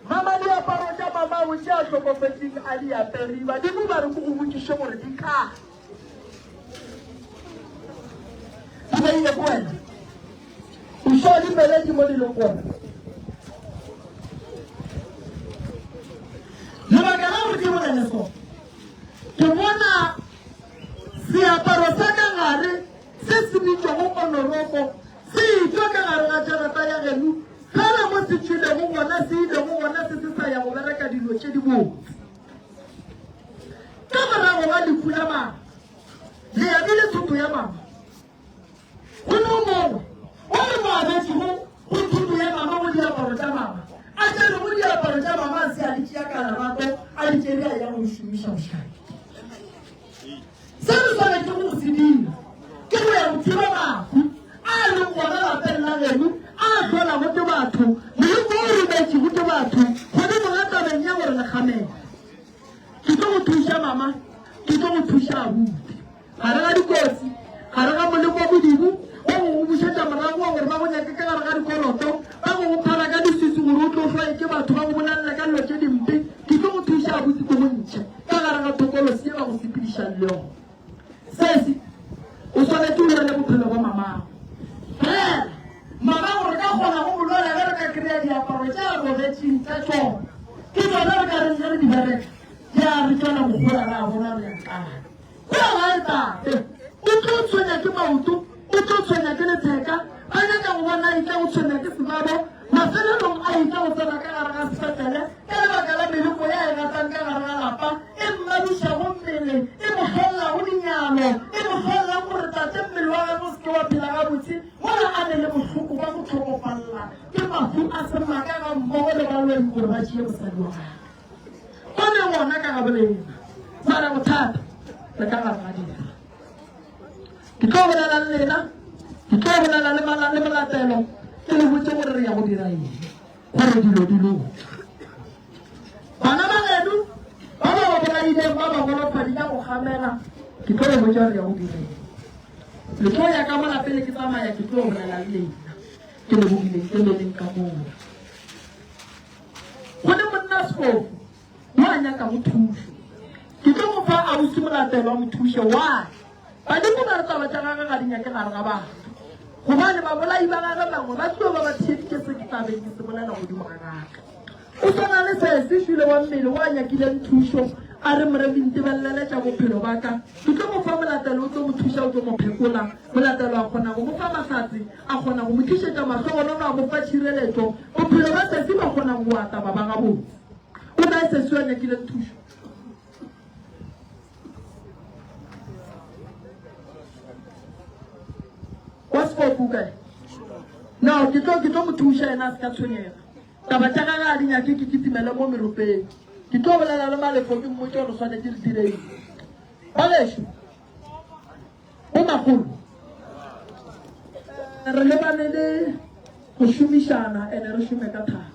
Mama diaparo tša mamago tše a hlokofetšeng a di apere, badimo ba re ke go botšiše gore di kae. Di beile ko wena. O šo di beletše mo di leng gona. Lebaka la gore ke bolele so, ke bona seaparo sa ka gare se se bitšwago onoroko se etšwa ka gare ga jarata ya geno Fela mo se tšwilego gona, se ilego gona se se sa ya go bereka dilo tše dibotse. Ka morago ga lehu la mama, le abile thoto ya mama. Go no mongwe o re mo abetšego go thoto ya mama go diaparo tša mama. A tšerego diaparo tša mama a se a di tšea ka lerato, a di tšere a ya go di šomiša bošaedi. Se re swanetšego go se dira ke go ya go thiba mahu a leng gona lapeng la geno a hlolago ke batho, moleko o rometšego ke batho godimo ga tabeng ya gore le kgamela. Ke tlo go thuša mama, ke tlo go thuša abuti. Gare ga dikotsi, gare ga moleko wa Modimo wa go go bušetša morago wa gore ba go nyake ka gare ga dikoloto, ba go go phara ka leswiswi gore o tlo hloye ke batho, ba go bolelela ka dilo tše dimpe, ke tlo go thuša abuti ke go ntšhe. Ka gare ga thokolosi ye ba go sepedišang le yona. Sesi, o swanetše o lwele bophelo bja mamago. Fela, mamago re ka kgona go mo lwela ge re ka kry-a diaparo tše a robetšeng ka tšona. Ke tšona re ka reng ge re di bereka, di a re tšwela mohola ra bona re a tlala. Kua gae tate o tlo tshwenya ke maoto, o tlo tshwenya ke letheka, ba nyaka go bona a etla go tshwenya ke sebabo, Mafelelong a etla go tsena ka gare ga sepetlele ka lebaka la meleko ya e gatang ka gare ga lapa, e mmabišago mmele, e mo hlollago dinyalo, e mo hlollang gore tate mmele wa gagwe o se ke wa phela gabotse mola a ne le bohloko bja go hlokofalla ke mahu a semaka gammogo le baloi gore ba tšee mosadi wa gagwe. O ne gona ka gabolena, mara bothata re ka gare ga dira. Ke tlo bolela le lena, ke tlo bolela le le molatelo, ke le botse gore re ya go dira eng gore dilo di loke. Bana ba geno ba ba ba bolaileng ba ba golofadi ka go gamela, ke tlo le botsa re ya go dira eng. Le tlo ya ka mola pele ke tsamaya, ke tlo bolela le lena. Ke lebogile, ke leleng ka moo. Go le monna sefofu. Yo a nyakago thušo. Ke tlo mo fa ausi Molatelo a mo thuše. Why? Badimo ba re taba tša gagwe ga di nyake gare ga batho. Gobane babolai ba gagwe bangwe ba tlo ba ba theeditše se ke tla beng ke se bolela godimo ga gagwe. O swana le sesi šule wa mmele wo a nyakileng thušo, a re, Moremi, ntebelele tša bophelo ba ka. Ke tlo mo fa Molatelo, o tlo mo thuša, o tlo mo phekola. Molatelo a kgona go mo fa mahlatse, a kgona go mo tlišetša mahlogonono, a mo fa tšhireletšo. Bophelo ba sesi ba kgona go ata ba ba gabotse. O kae sesi yo a nyakileng thušo? Wa sefofu o kae? No, ke tlo ke tlo mo thuša yena a se ka tshwenyega. Taba tša gagwe ga di nyake ke kitimele mo meropeng. Ke tlo bolela le Malefo ke mmotše gore swanetše re dire eng. Ba gešo, bomakgolo, re lebane le go šomišana ene re šome ka thata.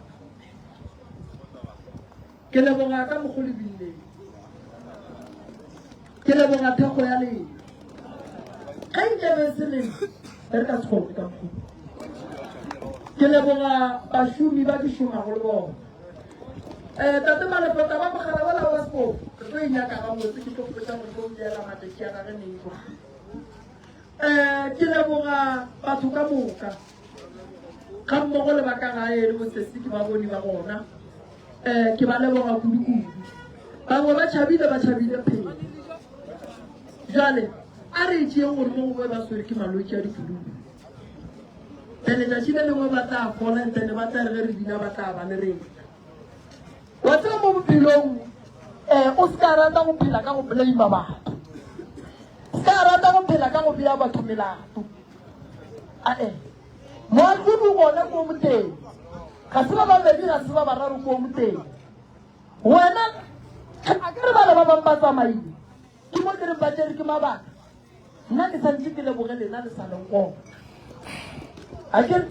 Ke leboga ka mokgo le binleng. Ke leboga thekgo ya lena. Ge nke be se lena, be re ka se kgone ka mokgo. Ke leboga bašomi ba ke šomago le bona. Eh, Tate Malepo, taba mogala wola wa sefofu, re tlo e nyaka gabotse, ke tlo go botša gore tlo beela matšatši a gage neng jwang. Eh, ke leboga batho ka moka ga mmogo le ba ka gae le bosesi ke ba bone ba gona. Eh, ke ba leboga kudu-kudu. Bangwe ba tšhabile, ba tšhabile phelo. Jwale, a re tšeeng gore mo gongwe ba swere ke malwetši a dipulugu. Then letšatši le lengwe ba tla fola, and then ba tla re ge re bina ba tla ba le rena. Wa tseba mo bophelong, eh, o se ka rata go phela ka go blame batho. Se ka rata go phela ka go bea batho melato. Ae. Moahlodi o gona ko moteng. Ga se ba babedi, ga se ba bararo ko moteng. Wena, a ke re bale ba bang ba tsamaile. Ke mo ke reng ba tšere ke mabaka. Nna ke santse ke leboge lena le sa leng gona. A ke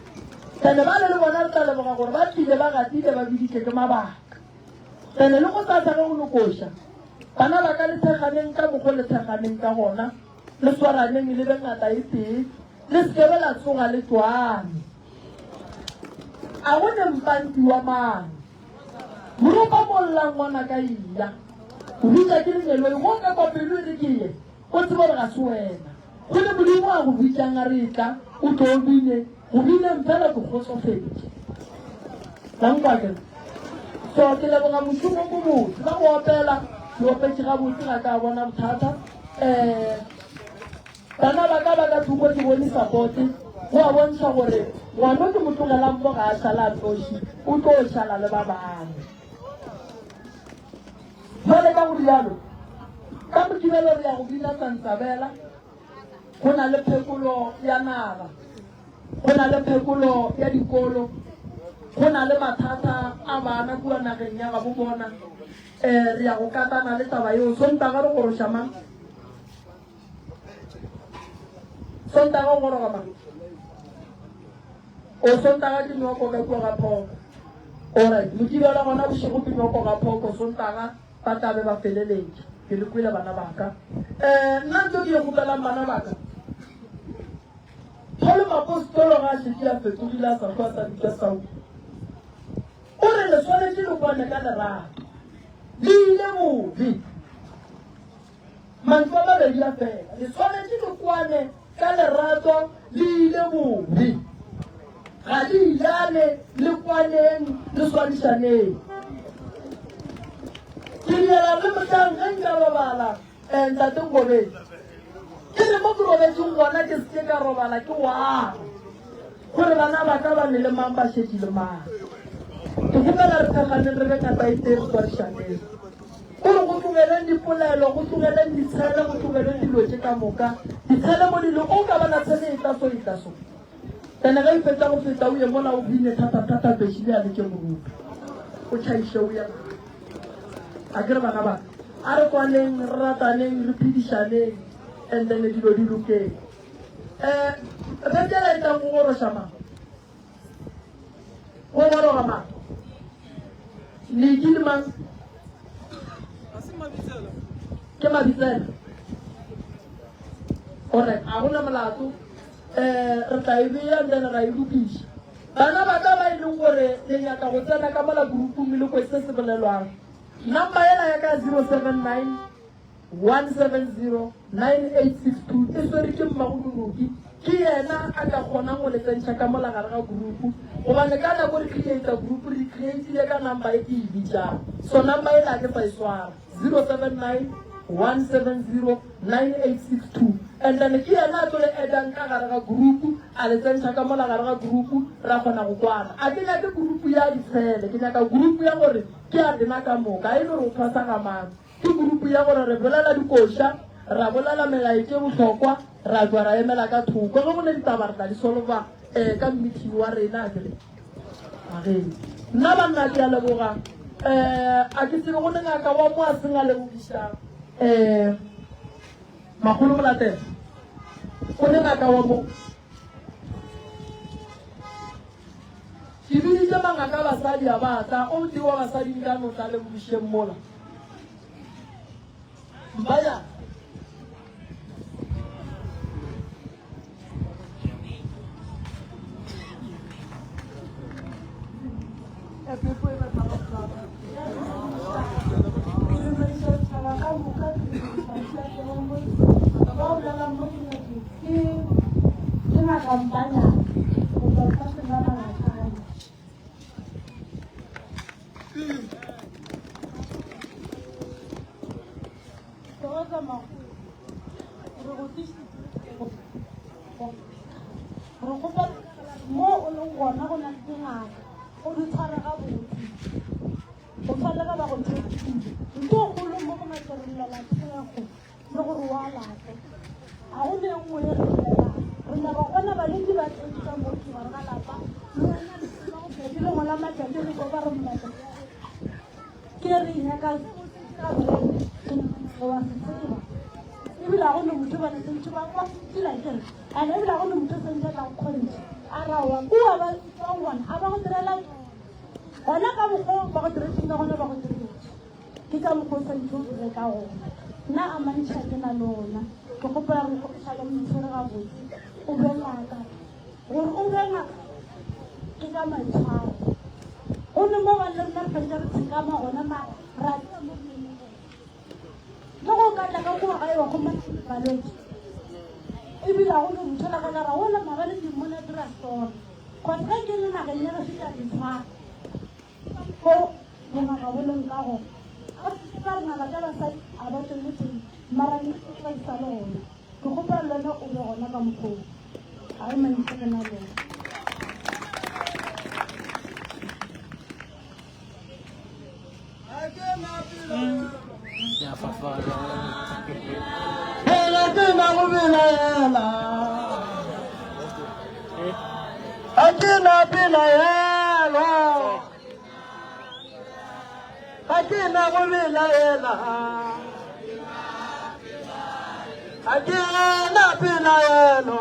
ene bale le bona re tla leboga gore ba tlile ba gatile ba biditše ke mabaka. Ene le go sasa ge go lokoša bana ba ka le thekganeng ka mokgo le thekganeng ka gona, le swaraneng le be ngata e tee, le se ke be la tsoga le tšwane. A go ne mpanti wa mang? Moropa mo llang ngwanaka eya. O bitša ke lengeloi go ka kwa pelo e re ke ye. O tsebe gore ga se wena. Go ne Modimo a go bitšang a re etla o tlo o bine. Go bineng fela ke kgotsofetše. La nkwa ke re? So ke leboga mošomo o mobotse. Ba go opela, ke opetše gabotse ga ka bona bothata. Eh Bana ba ka ba ka thoko ke bone support, go a bontšha gore ngwano ke mo tlogelang mo ga a šala a nnoši, o tlo šala le ba bangwe. Jwale ka go rialo, ka Mokibelo re ya go bina Tsantsabela, go na le phekolo ya naga, go na le phekolo ya dikolo, go na le mathata a bana kua nageng ya gabo bona. Um re ya go katana le taba yeo. Sontaga re goroša mang? Sontaga o goroga mang? O Sontaga ke nyoko ka kua ga Phoko. Alright, Mokibelo gona bošego ke nyoko ga Phoko, Sontaga ba tla be ba feleletša. Ke le kwele bana ba ka. Eh, nna nto ke e kgopelang bana ba ka. Paul Mapostolo ga a šetše a fetogile a sa hlwa a sa bitšwa Saulo. O re le swanetše le kwane ka lerato. Le ile bobe. Mantšu a mabedi a fela. Le swanetše le kwane ka lerato le ile bobe. Ga le ilane, le kwaneng, le swarišaneng. Ke diela le mohlang ge nka robala, eh, Ntate Nkobeng. Ke re mo ke robetšeng gona ke se ke ka robala ke wara. Gore bana ba ka ba ne le mang ba šetše le mang. Ke kgopela re thekganeng re be ngata e tee re swarišaneng. O re go tlogeleng dipolelo, go tlogeleng ditshele, go tlogeleng dilo tše ka moka. Ditshele mo di le, o ka bona tshele e tla so, e tla so. Ene ge e fetša go feta o ye mola o bine thata-thata bešile a letše morupi. O tšhaiše o ye gae. A ke re bana ba ka, a re kwaneng, re rataneng, re phedišaneng, and then dilo di lokeng. Eh, beke la e tlang go goroša mang? Go goroga mang? Leki le mang? Ke Mabitsela. Alright, a gona molato. Eh, re tla e bea and then ra e lokiša. Bana ba ka ba e leng gore le nyaka go tsena ka mola groupung le kwe se se bolelwang. Number yela ya ka 079 170 9862 e swere ke Mmago Monoki. Ke yena a ka kgonang go le tsentšha ka mola gare ga group, gobane ka nako re creata group re creatile ka number e ke e bitšang. So number yela a ke sa e swara, 079 170 9862. And then ke yena a tlo le addang ka gare ga group, a le tsentšha ka mola gare ga group, ra kgona go kwana. A ke nyake group ya ditshele, ke nyaka group ya gore ke ya rena ka moka, e le gore o thwasa ga mang. Ke group ya gore re bolela dikoša, ra bolela melaetša e bohlokwa, ra tšwa ra emela ka thoko. Ge go ne ditaba re tla di solva um ka meeting wa rena akere. Agee. Nna banna ke a leboga. Um a ke tsebe go ne ngaka wa mo a seng a lebogiša um makgolo Molatela. Go ne ngaka wa mo. Ke biditše mangaka a basadi a ba tla, o tee wa basadi nka no tla lebogišeng mola. Mbaya. Ke ngaka Mpanyana go tšwa lefaseng la Malatšane. Thokoza makgolo. Re go tlišitše re kgopela mo o leng gona go na le dingaka o di tshware gabotse go tshwana le ge ba go tshepile nto kgolo mo go ngaka re llela thekgo le gore o alafe. Ga go ne e nngwe ye re e llelang. Re nyaka go bona balwetši ba tletše ka mo gare ga lapa. Le wena re tseba go tšatši lengwe la matšatši re tlo ba re mmatla. Ke re nyaka se o se dira brand, ke nagana gore wa se tseba. Ebile ga go ne motho bane sentše ba ba se dira ke re. And ebile ga go ne motho sentše a tla go kgontšha. A ra wa kua ba ba go bona a ba go direla gona ka mokgwa ba go diretseng ka gona ba go diretše. Ke ka mokgwa o swanetše o dire ka gona. Nna a mantši a ke na le ona. Ke kgopela gore o šale o itshwere gabotse, o be ngaka. Gore o be ngaka ke ka maitshwaro. Gomme mo gane le rena re fetša re tshekama gona mara ra tseba mo re leng gona. Le go ka tla ka kua gae wa humana balwetši ebile ga go no motho la ka ra ola maabane ke mmone a dira sona. Cause ge ke le nageng ya gešo ke a di tshwara. Go bongaka bo leng ka gona. Ga se ba re ngaka tša basadi a ba tšwele pele mara nnete ke ba di sa le gona. Ke kgopela le wena o be gona ka mokgwa wo. Ga e mantši re na le ona. Phela ke na go belaela. Ga ke na pelaelo. Ga ke na go belaela. Ga ke na pelaelo.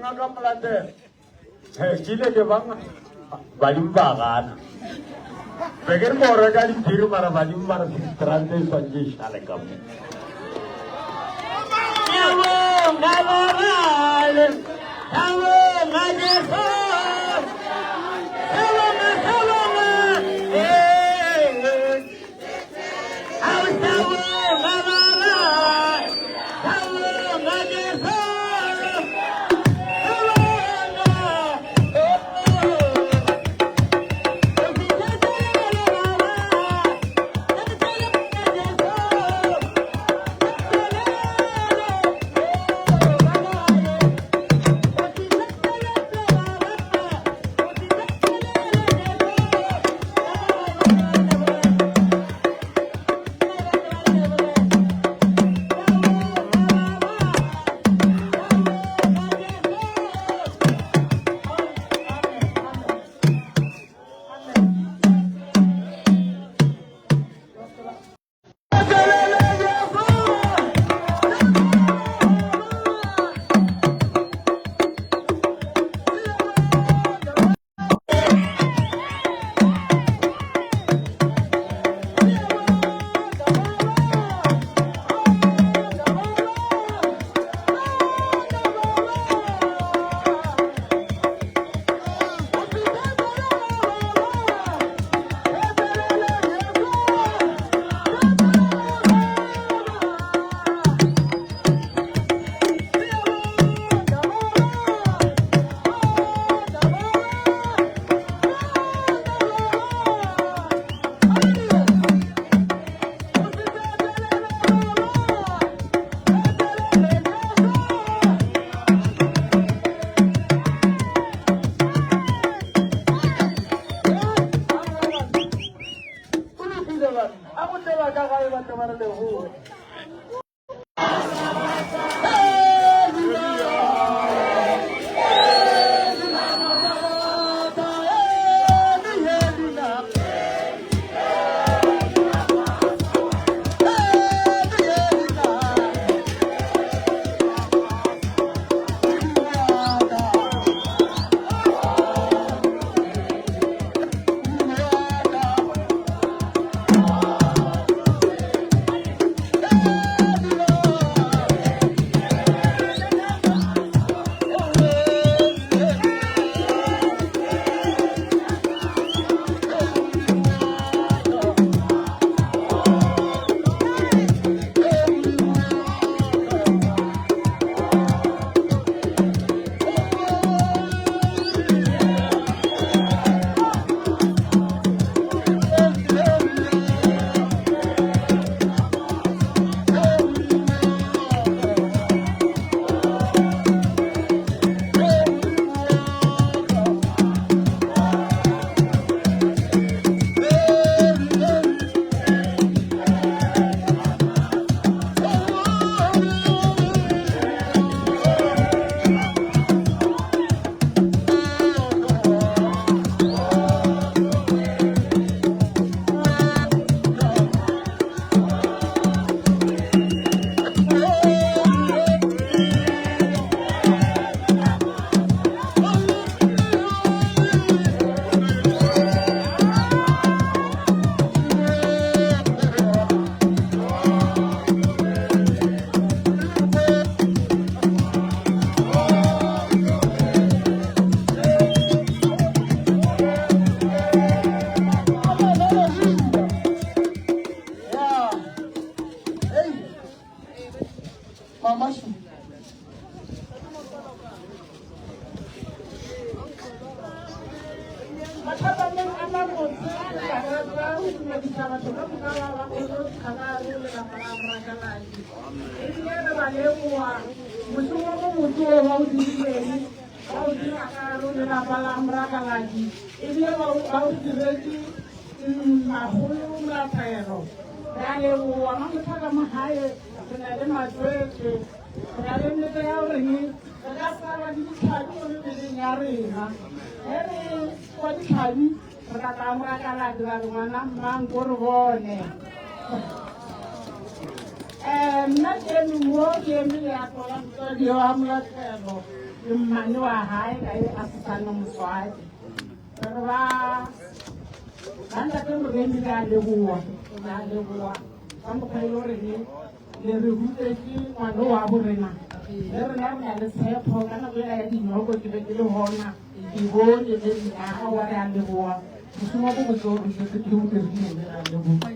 Ngaka Molatelo, he, ke ile ke ba badimo ba gana. Be ke re ko reka diphiri mara badimo ba re six rand e swantše e šale ka mo. Ngiyabonga babale, ngiyabonga Jesu. Ngiyabonga, ngiyabonga, eh. Ngiyabonga baba, ngiyabonga Jesu. Ngiyabonga, oh. O lokile banna, a go tle ba ka gae ba tle ba re leboge. Mama Shu. Mathapameng a mabotse ka rata go dumedisa batho ka moka ba ba kgolo kgabare le lapa la Morakaladi. Ebile re ba leboa mošomo o mobotse o ba o dirileng ba o dira ka gare le lapa la Morakaladi ebile ba o diretše makgolo molathelo. Re a leboa mamotlha ka mo gae re na le matswetse re na le nnete ya goreng re ka sa ba le ditlhabi mo mebeleng ya rena. Ge re kwa ditlhabi re tla tla Morakaladi ra re ngwana mmang ko re bone. Nna ke eme mo ke eme leato la motswadi wa Molathelo. Ke mmane wa gae ka e a se sa le motswadi. Re re ba ba ntate Moremi re a leboa, re a leboa ka mokgwa e le goreng le re rutetše ngwana wa borena. Le rena re na le tshepo ka nako ela ya dinyoko ke be ke le gona ke bone le nna aowa re a leboa mošomo bo botse o re ke o dirileng re a leboa.